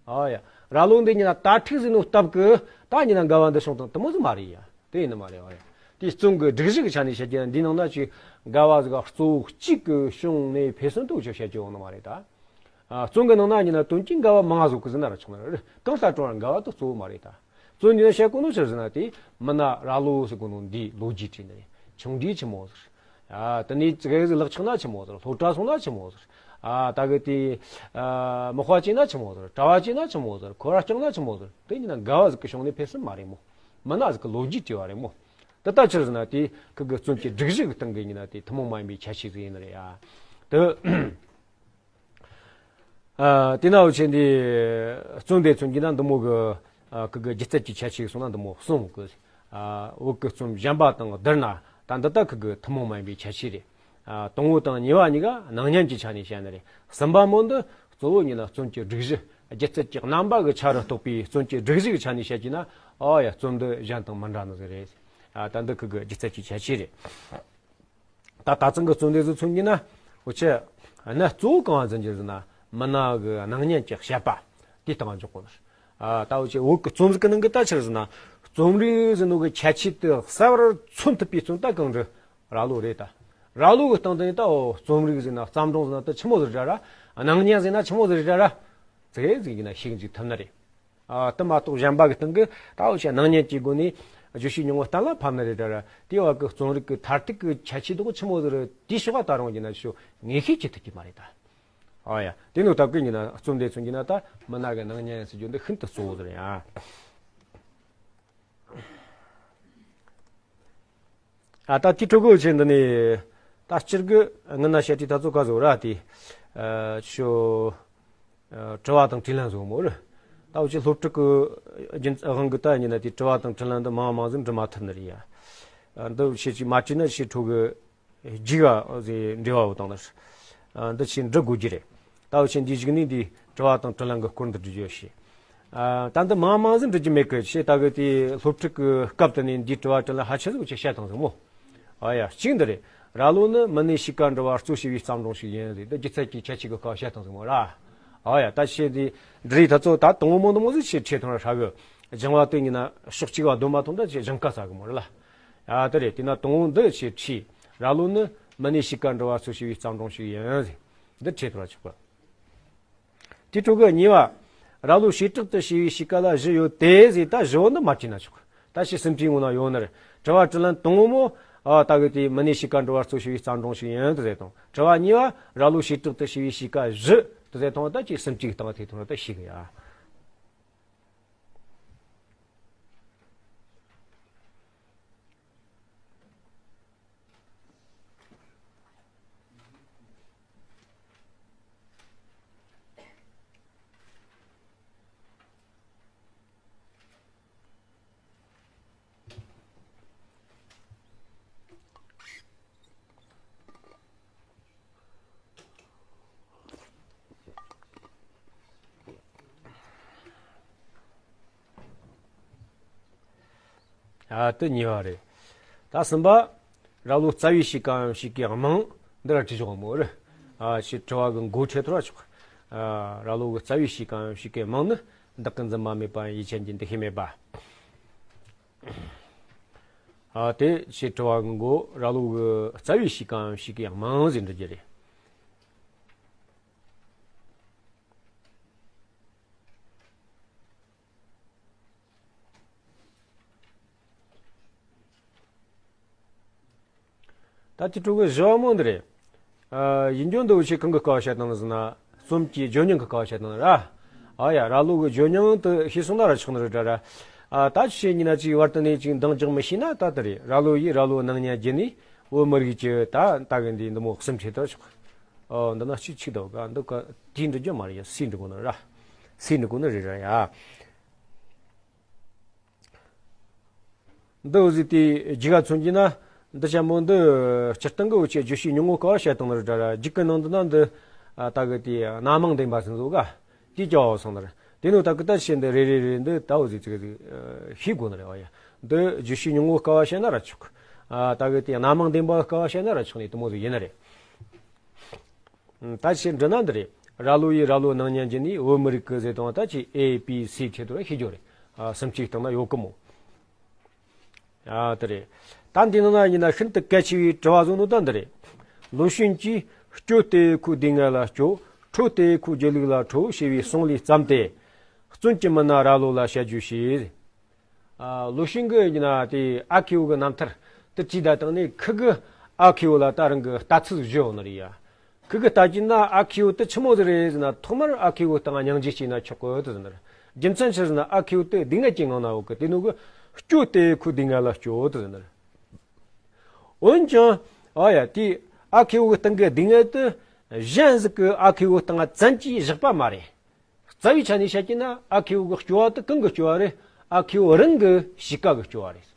ཨ་ཡ། ར་ལོ་འདི་ཉིན་ན་ད་ཁྲིག་ཟིག་ནོ་སྟབས་གི་ད་ཉིན་ན་འགལ་བ་འདི་བྱུང་བཏང་དེ་མོ་ཟིག་མ་རེད་ཡ། དེ་ཡིན་ནི་མ་རེད། ཨ་ཡ། དེ་རྩོམ་གི་སྒྲིག་གཞི་གི་ཆ་ནས་བཤད་ཀྱི་ན་འདི་ནང་ན་ཅིག་འགལ་བ་ཟིག་གཙོ་བོ་གཅིག་གི་བྱུང་གནས་འཕེལ་གསུམ་དུ་ཅིག་བཤད་ཀྱི་ཡོང་ནི་མ་རེད་ད། ཨ་རྩོམ་གི་ནང་ན་ཉིན་ན་དོན་གྱི་འགལ་བ་མང་ང་ཟིག་གི་ཟིན་ན་ར་ཆོག་ནི་རེད། གང་ལྟར་དྲང་ར་འགལ་བ་དེ་གཙོ་བོ་མ་རེད་ད། རྩོམ་འདི་ན་བཤད་གོ་ནོ་ཆི་ཟེར་ན་དེ་མི་སྣ་ར་ལོ་ཟེར་གོ་ནོ་འདིའི་ལོ་རྒྱུས་བྲིས་ནི་རེད། ཆུང་འདྲིས་ཆི་མོ་ཟེར། ཨ་དེ་ནས་ཙི་གེ་ཟིག་ལག་ཆགས་ན་ཆི་མོ་ཟེར། སློབ་གྲྭ་སོང་ན་ཆི་མོ་ཟེར། ཨ་ད་གི་དེ་ཨ་མག་པ་བྱས་ན་ཆི་མོ་ཟེར། གྲྭ་བ་བྱས་ན་ཆི་མོ་ཟེར། འཁོར་བ་བསྐྱངས་ན་ཆི་མོ་ཟེར། དེ་ཉིན་ན་འགལ་བ་ཟིག་གི་བྱུང་གནས་འཕེལ་གསུམ་མ་རེད་མོ། མི་སྣ་ཟིག་གི་ལོ་རྒྱུས་བྲིས་པ་རེད་མོ། དེ་ལྟ་ཆི་ཟེར་ན་དེ་ཁི་གི་རྩོམ་གྱི་སྒྲིག་གཞི་གི་སྟེང་གི་ཉིན་ན་དེ་ཐུན་མོང་མ་ཡིན་པའི་ཁྱད་ཆོས་ཟིག་ཡིན་ནི་རེད་ཡ། དེ། ཨ་དེ་ན་འུ་ཆོས་འདི་རྩོམ་འདི་མཚོན་གྱི་ན་འདི་མོ་གི་ཨ་ཁི་གི་སྒྱུ་རྩལ་གྱི་ཁྱད་ཆོས་སོང་ན་འདི་མོ་གསུངས་གི། ཨ་བོད་ཀྱི་རྩོམ་གཞན་པ་དང་བསྡུར་ན་ད་འདི་ལྟ་ཁི་གི་ཐུན་མོང་མ་ཡིན་པའི་ཁྱད་ཆོས་རེད། ཨ་དང་པོ་དང་གཉིས་པ་གཉིས་ཀ་སྣང་བརྙན་གྱི་ཆ་ནས་བཤད་ནི་རེད། གསུམ་པ་མོ་འདི་གཙོ་བོ་ཉིད་ལ་རྩོམ་གྱི་སྒྲིག་གཞི་སྒྱུ་རྩལ་གྱི་རྣམ་པ་གི་ཆ་རུ་གཏོགས་པའི་རྩོམ་གྱི་སྒྲིག་གཞི་གི་ཆ་ནས་བཤད་ཀྱི་ན། ཨོ་ཡ་རྩོམ་འདི་གཞན་དང་མི་འདྲ་ནི་ཟིག་རེད། ཨ་ད་འདི་ཁི་གི་སྒྱུ་རྩལ་གྱི་ཁྱད་ཆོས་རེད། ད་ད་ཚང་གི་རྩོམ་འདི་ཚོ་མཚོན་གྱི་ན། འུ་ཆོས་གནད་གཙོ་བོ་གང་ང་འཛིན་རྒྱུ་ཟེར་ན་མི་སྣ་གི་སྣང་བརྙན་གྱི་བཤད་པ་དེ་སྟེང་འཇོག་དགོས། ཨ་ད་འུ་ཆོས་བོད་ཀྱི་རྩོམ་རིག་གི་ནང་གི་ད་ཆི་རེད་ཟེར་ན་རྩོམ་རིག་ཟེར་ནོ་གི་ཁྱད་ཆོས་དེ་གསལ་བར་མཚོན་ཐུབ་པའི་རྩོམ་ད་གང་རེད། ར་ལོ་རེད་ད། ར་ལོ་གི་སྟེང་དུ་ནི་ད་འོ་རྩོམ་རིག་ཟེར་ན་བརྩམས་སྒྲུང་ཟེར་ན་ད་ཆི་མོ་ཟིག་རེད་ར། སྣང་བརྙན་ཟེར་ན་ཆི་མོ་ཟིག་རེད་ར། ཙི་གེ་ཟིག་ཡིན་ན་ཤེས་འཇུག་ཐུབ་ནི་རེད། ཨ་དེ་མ་གཏོགས་གཞན་པ་གི་སྟེང་གི་ད་འུ་ཆོས་སྣང་བརྙན་གྱི་སྒོ་ནས་བརྗོད་བྱའི་སྙིང་བོ་གཏན་ལ་ཕབ་ནི་རེད་ད་ར། དེའི་བར་གི་རྩོམ་རིག་གི་མཐར་ཐུག་གི་ཁྱད་ཆོས་དག་ཆི་མོ་ཟིག་རེད། དེའི་ཕྱོགས་ལ་ད་རུང་ཡིན་ན་ཤོ་ངེས་ཤེས་བྱེད་ཐུབ་ཀྱི་མ་རེད་ད། ཨ་ཡ། དེ་ནོ་སྟབས་ཀྱིས་ཡིན་ན་རྩོམ་འདི་མཚོན་གྱི་ན་ད་མི་སྣ་གི་སྣང་བརྙན་ཟེར་རྒྱུ་འདི་ཤིན་ཏུ་གཙོ་བོ་ཟིག་རེད་ཡ། ཨ་ད་དེ་ཕྲུ་གུ་ཆེ་འདི་ནས་ད་སྤྱིར་གི་ངི་ན་བཤད་དུས་ད་ཚོ་ག་བཟོ་ར་དེ། ཨ་ཤོ། ཨ་དྲི་བ་དང་དྲིས་ལན་བཟོ་མོ་རེད། ད་འུ་ཆོས་སློབ་ཕྲུག་གི་རྒྱུན་དབང་གི་ད་ཡིན་ན་དེ་དྲི་བ་དང་དྲིས་ལན་འདི་མང་མང་ཟིག་འབྲི་མ་ཐུབ་ནི་རེད་ཡ། ཨ་འདི་ཆེ་ཅིག་མ་དྲིས་ན་ཆེ་ཕྲུ་གུ་རྒྱུགས་ཨ་ཟེ་འབྲེལ་བ་བོ་དང་ནི། ཨ་འདི་ཆེ་འབྲི་དགོས་རྒྱུ་རེད། ད་འུ་ཆོས་འདིའི་གཞུག་ནས་འདིའི་དྲི་བ་དང་དྲིས་ལན་གྱི་སྐོར་འདི་འབྲི་རྒྱུ་ཡོད་ཤེས། ཨ་ད་འདི་མང་མང་ཟིག་འབྲི་རྒྱུ་མེད་གི་ཞེས་ད་གི་དེའི་སློབ་ཕྲུག་གི་སྐབས་དེ་ནས་འདིའི་དྲི་བ་དྲིས་ལན་ཧ་ཆེ་ཟིག་འུ་ཆོས་བཤད་བཏང་ཟིག་མོ། ཨ་ཡ་གཅིག་འདི་རེད། ར་ལོ་ནི་མི་སྣའི་གཤིས་ཀ་འབྲི་བ་གཙོ་བྱས་པའི་བརྩམས་སྒྲུང་ཞིག་ཡིན་ཟིག་འདི་སྒྱུ་རྩལ་གྱི་ཁྱད་ཆོས་ཀྱི་སྐོར་བཤད་བཏང་ཟིག་མོ་ར། ཨ་ཡ། ད་ཆེ་དེ་འབྲི་ད་ཚོ་ད་དང་པོ་མོ་འདི་མོ་ཟིག་ཆེ་ཁྲིད་ཐོང་ར་ཧྲ་གི། སྦྱང་བ་དེ་ཡིན་ན་ཕྱོགས་གཅིག་བ་སྡོམ་པ་ཐོང་ད་ཆེ་སྦྱང་ཀ་ས་གི་མོ་ར་ལ། ཨ་དེ་རེད། དེ་ན་དང་པོ་འདི་ཆེ་ཁྲིད། ར་ལོ་ནི་མི་གནས་གཤིས་ཀ་འགྲོ་བ་སོགས་བྱེད་པའི་རྩ་འབྲིང་ཞིག་ཡིན། འདི་ཁྲིད་ཐོང་ར་ཆོག་གི། དེ་འཕྲོ་གི་གཉིས་པ། ར་ལོ་བྱེ་བྲག་ཏུ་བྱས་པའི་གཤིས་ཀ་ལ་བཞི་ཡོད་དེ་ཟེར། ད་བཞི་བོ་འདི་མ་བྲིས་ན་ཆོག་གི། ད་ཕྱི་སུམ་ཅུའི་ངོ་ན་ཡོད་ནི་རེད། དྲི་བ་དྲིས་ལན་དང་པོ་མོ། ཨ་ད་གི་དེ་མི་གནས་གཤིས་ཀ་འགྲོ་བ་སོགས་བྱེད་པའི་རྩ་འབྲིང་ཞིག་ཡིན་དུ་ཟེར་དང་། དྲི་བ་གཉིས་པ། ར་ལོ་བྱེ་བྲག་ཏུ་བྱས་པའི་གཤིས་ཀ་བཞི་དུ་ཟེར་དང་། ད་ཅིག་སུམ་ཅུའི་སྟེང་ཐེ་ཐོང་ད་ཤེས་གི་ཡ། ཨ་དེ་གཉིས་པ་རེད། ད་གསུམ་པ། ར་ལོ་རྩ་བའི་གཤིས་ཀའམ་གཤིས་ཀའི་རྨང་འདི་ར་བྲིས་ཆོག་མོ་རེད། ཨ་ཕྱི་དྲི་བ་གི་མགོ་ཁྲིད་ཐོར་ཆོག་ཨ་ར་ལོ་གི་རྩ་བའི་གཤིས་ཀའམ་གཤིས་ཀའི་རྨང་ནི། བདག་གི་འཛིན་པ་མེད་པ་ཡིད་ཆེས་ཀྱི་འདུ་ཤེས་མེད་པ། ཨ་དེ་ཕྱི་དྲི་བ་གི་མགོ་ར་ལོ་གི་རྩ་བའི་གཤིས་ཀའམ་གཤིས་ཀའི་རྨང་ཟེར་འབྲི་རྒྱུ་རེད། ད་དེ་ཕྲུ་གུ་བཞི་བ་མོ་འདི་རེད། ཨ་ཡིན་རྒྱུ་འདི་འུ་ཆོས་གང་གི་སྐལ་བ་བཤད་སྟངས་ཟེར་ན། རྩོམ་གྱི་བརྗོད་སྙིང་གི་སྐལ་བ་བཤད་སྟངས་ར། ཨ་ཡ། ར་ལོ་གི་བརྗོད་སྙིང་དེ་ཤེས་སོང་ན་ར་ཆོག་ནི་རེད་དྲ་ར། ཨ་ད་ཆི་ཡིན་ན་ཅིག་བར་དུ་ནས་ཅིག་འདང་རྒྱག་མི་ཤེས་ན་ད་དེ་རེད། ར་ལོ་ཡིས་ར་ལོ་སྣང་བརྙན་བརྒྱུད་ནས་བོད་མི་རིགས་ཀྱི་ད་ད་གི་འདི་འདི་མོ་གསུམ་ཁྲིད་ཐུབ་ཆོག་ཨོ་འདི་ན་གཅིག་གཅིག་འདུག་ག་འདི་ག་དེའི་འབྲི་རྒྱུ་མ་རེད་ཡ། སུས་འབྲི་དགོས་ནི་ར། སུས་འབྲི་དགོས་ནི་རེད་ར་ཡ། འདི་འུ་ཟིག་དེ་རྒྱུ་ག་མཚོན་གྱི་ན། འདི་ཅན་པོ་འདི་སྤྱིར་བཏང་གི་འུ་ཆོས་བརྗོད་བྱའི་སྙིང་པོ་སྐལ་བ་བཤད་སྟངས་ནི་རེད་དྲ་ར། རྒྱུ་གི་ནང་དུ་ན་འདི་ད་གི་དེ་སྣ་མང་བདེན་པ་ཟེར་འདུག་ག་དེའི་སྐལ་བ་སོང་ནི་རེད། དེ་ནོ་ད་གི་ད་བཤད་འདི་རེ་རེ་རེ་འདི་ད་འུ་ཟིག་ཅིག་ཤེས་དགོས་ནི་རེད་བ་ཡ། འདི་བརྗོད་བྱའི་སྙིང་པོ་སྐལ་བ་བཤད་ན་ར་ཆོག་ད་གི་དེ་སྣ་མང་བདེན་པ་སྐལ་བ་བཤད་ན་ར་ཆོག་ནི་དེ་མོ་ཟིག་ཡིན་ནི་རེད། ད་ཕྱིར་འབྲི་ན་འདི་རེད། ར་ལོ་ཡིས་ར་ལོ་སྣང་བརྙན་བརྒྱུད་ནས་བོད་མི་རིགས་ཀྱི་ཟེར་དང་ད་ཅི་ཨེ་པི་སི་ཁྲིད་དུ་ར་ཤེས་རྒྱུ་རེད། ཨ་སུམ་ཅུའི་སྟེང་ན་ཡོད་གི་མོ། ཨ་དེ་རེད། ད་འདི་ནང་ན་ཡིན་ན་ཤིན་ཏུ་གལ་ཆེ་བའི་དྲི་བ་བཟོ་ནོ་ད་འདི་རེད། ལོ་ཤུན་གྱིས་སྐྱོ་སྟེ་ཁོའི་སྡུག་བསྔལ་ལ་སྐྱོ། ཁྲོ་སྟེ་ཁོའི་སྒྱིད་ལུག་ལ་ཁྲོ་ཞེས་པའི་གསུང་ལས་བརྩམས་ཏེ། བརྩོན་གྱིས་མི་ན་ར་ལོ་ལ་བཤད་རྒྱུ་ཞེས། ཨ་ལོ་ཤུན་གྱིས་ཡིན་ན་དེ་ཨ་ཁེའུ་གི་རྣམ་ཐར་དེ་བྲིས་ད་བཏང་ནས་ཁི་གི་ཨ་ཁེའུ་ལ་ད་རང་གི་ལྟ་ཚུལ་བརྗོད་ཡོང་ནི་རེད་ཡ། ཁི་གི་ལྟ་གྱིན་ན་ཨ་ཁེའུ་དེ་ཆི་མོ་ཟིག་རེད་ཟེར་ན། ཐོག་མར་ཨ་ཁེའུ་སྟེང་སྙིང་རྗེ་སྐྱེས་ན་ཆོག་གི་དེ་ཟེར་ནི་རེད། རྒྱུ་མཚན་ཆི་ཟེར་ན་ཨ་ཁེའུ་དེ་སྡུག་བསྔལ་གྱི་ངང་ན་ཡོད་གི། དེ་ནོ་གི་སྐྱོ་སྟེ་ཁོའི་སྡུག་བསྔལ་ལ་སྐྱོ་དེ་ཟེར་ནི་རེད། འོན་ཀྱང་ཨ་ཡ་དེ་ཨ་ཁེའུ་གི་སྟེང་གི་སྡུག་བསྔལ་དེ་གཞན་ཟིག་གི་ཨ་ཁེའུ་སྟེང་བཙན་གྱིས་བཞག་པ་མ་རེད། རྩ་བའི་ཆ་ནས་བཤད་ཀྱི་ན་ཨ་ཁེའུ་གི་སྐྱོ་བ་དེ་གང་གི་སྐྱོ་བ་རེད། ཨ་ཁེའུ་རང་གི་གཤིས་ཀ་གི་སྐྱོ་བ་རེད།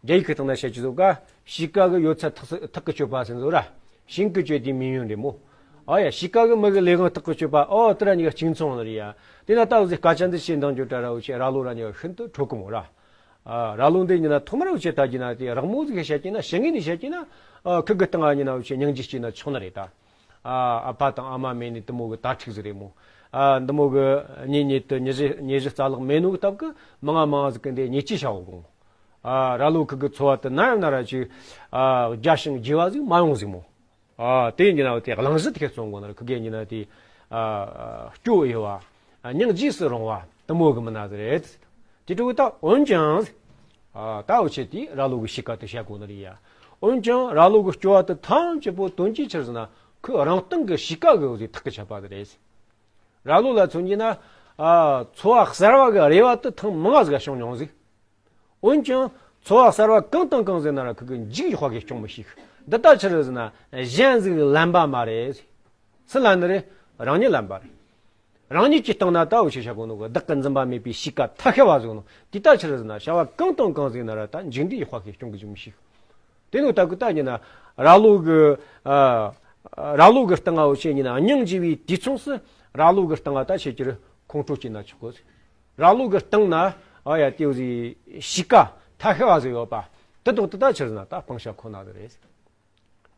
རྒྱ་ཡིག་གི་སྟེང་ན་བཤད་ཀྱི་འདུག་ག་གཤིས་ཀ་གི་ཡོད་ཚད་ཐག་ཐག་གིས་ཆོད་པ་ཟེར་འདུག་ར། 性格决定命运 རེད་མོ། ཨ་ཡ་གཤིས་ཀ་གི་མི་གི་ལས་དབང་ཐག་གིས་ཆོད་པ། ཨོ་དེ་ར་གཉིས་ཀ་གཅིག་མཚུངས་ནི་རེད་ཡ། དེ་ན་ད་འུ་ཟིག་སྐད་ཆ་འདི་བཤད་འདང་རྒྱུ་དྲ་ར། འུ་ཆོས་ར་ལོ་ར་གཉིས་ཀ་ཤིན་ཏུ་འཕྲོད་གི་མོ་ར། ཨ་ར་ལོ་འདི་ཡིན་ན་ཐོག་མར་འུ་ཆོས་ལྟ་གྱིན་ན་དེ་རག་མོ་ཟིག་བཤད་ཀྱིན་ན། ཕྱི་ངོས་ནས་བཤད་ཀྱིན་ན་ཨ་ཁི་གི་སྟེང་ང་ཡིན་ན་འུ་ཆོས་སྙིང་རྗེ་སྐྱེས་ན་ཆོག་ནི་རེད་ད། ཨ་ཨ་ཕ་དང་ཨ་མ་མེད་ནི་དེ་མོ་གི་དྭ་ཕྲུག་ཟིག་རེད་མོ། ཨ་འདི་མོ་གི་གཉེན་ཉེ་དུ་ཉེ་གཞི་ཉེ་གཞི་རྩ་ལག་མེད་ནོ་གི་སྟབས་གི་མང་ང་མང་ང་ཟིག་གི་འདི་ཉེས་ཆད་བྱ་འོ་གོ། ཨ་ར་ལོ་ཁི་གི་འཚོ་བ་དེ་ན་ཡང་ན་ར་ཅིག་ཨ་རྒྱ་ཞིང་རྒྱས་པ་ཟིག་མ་ཡོང་ཟིག་མོ། ཨ་དེ་ཡིན་ན་དེ་གླེང་གཞི་དེ་ཁས་བཙོང་དགོས་ན་ར། ཁི་གེ་ཡིན་ན་དེ་ཨ་སྐྱོ་དབྱེ་བ། ཨ་སྙིང་རྗེས་སུ་རུང་བ་དེ་མོ་གི་མི་སྣ་ཟིག་རེད། དེ་འཕྲོ་ད་འོན་ཀྱང་། ཨ་ད་འུ་ཆོས་དེ་ར་ལོ་གི་གཤིས་ཀ་དེ་བཤད་དགོས་ནི་རེད་ཡ། འོན་ཀྱང་ར་ལོ་གི་སྐྱོ་བ་དེ་ཐམས་ཅད་པོ་དོན་གྱིས་ཆི་ཟེར་ན་ཁོའི་རང་སྟེང་གི་གཤིས་ཀ་གི་འོ་དེ་ཐག་གིས་ཆད་པ་དེ་རེད། ར་ལོ་ལ་མཚོན་གྱིན་ན། ཨ་འཚོ་བ་གསར་བ་གི་རེ་བ་དེ་ཐེངས་མང་ང་ཟིག་བྱུང་མྱོང་ཟིག་འོན་ཀྱང་འཚོ་བ་གསར་བ་གང་དང་གང་ཟེར་ན་ར་ཁོ་གི་མཇུག་ཡག་པ་གིས་སྐྱོང་མི་ཤེས། འདི་ལྟ་ཕྱིར་ཟེར་ན་གཞན་ཟིག་ལན་པ་མ་རེད། སུ་ལན་ནི་རེད། རང་ཉིད་ལན་པ་རེད། རང་ཉིད་ཀྱི་སྟེང་ན་ད་འུ་ཆོས་བཤད་གོ་ནོ་གི་བདག་གི་འཛིན་པ་མེད་པའི་གཤིས་ཀ་ཐ་ཤལ་བ་ཟིག་ནོ། དེ་ལྟ་ཕྱིར་ཟེར་ན་བྱ་བ་གང་དང་གང་ཟིག་ན་ར་ད་མཇུག་འབྲས་ཡག་པ་གིས་སྐྱོང་གི་འཇུག་མི་ཤེས། དེ་ནོ་ད་གི་ད་ཡིན་ན་ར་ལོ་གི་ཨ་ར་ལོ་གི་སྟེང་ང་འུ་ཆོས་ཡིན་ན་སྙིང་རྗེ་བའི་དུས་མཚུངས་སུ་ར་ལོ་གི་སྟེང་ང་ད་ཆེ་ཆེར་ཁོང་ཁྲོ་སྐྱེས་ན་ཆོག་གི། ར་ལོ་གི་སྟེང་ན་ཨ་ཡ་དེ་འུ་ཟིག་གཤིས་ཀ་ཐ་ཤལ་བ་ཟིག་ཡོད་པ། དེ་དང་དེ་ལྟ་ཕྱིར་ན་ད་སྤང་བྱ་ཁོ་ན་ཟིག་རེད།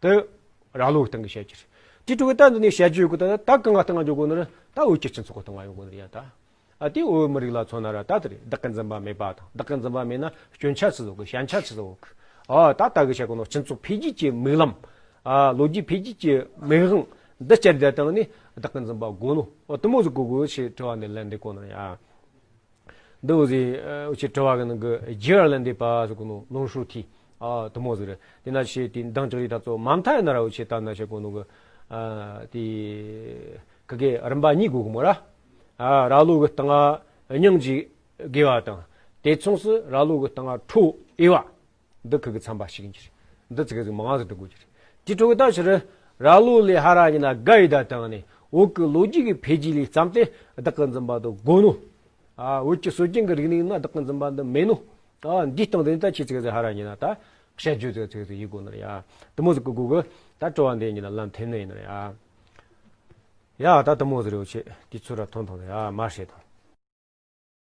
དེ་ར་ལོ་གི་སྟེང་གི་བཤད་རྒྱུ་རེད། དེ་འཕྲོ་གི་ད་འདི་ནས་བཤད་རྒྱུ་ཡོད་གི། ད་ད་གང་ང་སྟེང་ང་འཇོག་དགོས་ནི་རེད། ད་བོད་ཀྱི་སྤྱི་ཚོགས་གི་སྟེང་ང་ཡོང་དགོས་ནི་རེད་ཡ། ད་ཨ་དེ་བོད་མི་རིགས་ལ་མཚོན་ན་ར་ད་དེ་རེད། བདག་གི་འཛིན་པ་མེད་པ་དང་། བདག་གི་འཛིན་པ་མེད་ན་སྐྱོན་ཆ་ཆི་ཟིག་གི། ཞན་ཆ་ཆི་ཟིག་གི། ཨ་ད་ད་གི་བཤད་གོ་ནོ་སྤྱི་ཚོགས་འཕེལ་རྒྱས་ཀྱི་མིག་ལམ། ཨ་ལོ་རྒྱུས་འཕེལ་རྒྱས་ཀྱི་མིག་དབང་འདི་བསྐྱར་ད་བཏང་ནས་བདག་གི་འཛིན་པ་དགོས་ནོ། ཨོ་དེ་མོ་ཟིག་གོ་དགོས་ཞེས་དྲི་བ་འདི་ལན་འདེབས་གོ་ནི་རེད་ཡ། འདི་འུ་ཟིག་འུ་ཆོས་དྲི་བ་གི་ནང་གི་རྒྱས་པར་ལན་འདེབས་པ་ཟེར་གོ་ནོ་ལུང་ཧྲུའུ་ཐི། ཨ་དེ་མོ་ཟིག་རེད། དེ་ན་ཆེ་དེ་འདང་ཅག་རེད། ད་ཚོ་མ་མཐའ་ཡིན་ན་ར་འུ་ཆོས་ད་ན་བཤད་གོ་ནོ་གི། ཨ་དེ་ཁི་གེ་རིམ་པ་གཉིས་དགོས་གི་མོ་ར། ཨ་ར་ལོ་གི་སྟེང་ང་སྙིང་རྗེ་དགེ་བ་དང་། དེ་མཚུངས་སུ་ར་ལོ་གི་སྟེང་ང་ཁྲོ་འོས་པ། འདི་ཁི་གི་ཚན་པ་ཞིག་ཡིན་གྱི་རེད། འདི་ཚིག་གི་ཟིག་མང་ཟིག་འབྲི་དགོས་ཀྱི་རེད། དེ་འཕྲོ་གི་ད་ཕྱིར་ར་ལོ་ལས་ཧ་ར་ཉི་ན་དགའ་ཡི་ད་བཏང་ནས་བོད་ཀྱི་ལོ་རྒྱུས་ཀྱི་འཕེལ་རྒྱས་ལས་བརྩམས་ཏེ་བདག་གི་འཛིན་པ་དེ་དགོས་ནོ། ཨ་བོད་ཀྱི་སྲོལ་རྒྱུན་གྱི་རིག་གནས་ན་བདག་གི་འཛིན་པ་འདི་མེད་ནོ། ཨ་འདིའི་སྟེང་དེ་ནི་ད་ཁྱེད་ཚིག་གི་ཟིག་ཧ་ར་ཉི་ན་ད་བཤད་རྒྱུ་ཚིག་ཚིག་ཟིག་ཡིན་དགོས་ནི་རེད་ཡ། དེ་མོ་ཟིག་གི་དགོས་གི། ད་དྲི་བ་འདི་ཉི་ན་ལན་འཐེན་ནི་ཡིན་ནི་རེད་ཡ། ཡ་ད་དེ་མོ་ཟིག་རེད། འུ་ཆོས་དུས་ཚོད་ར་ཐོན་ཐོན་རེད་ཡ། མར་བཤད་དང་།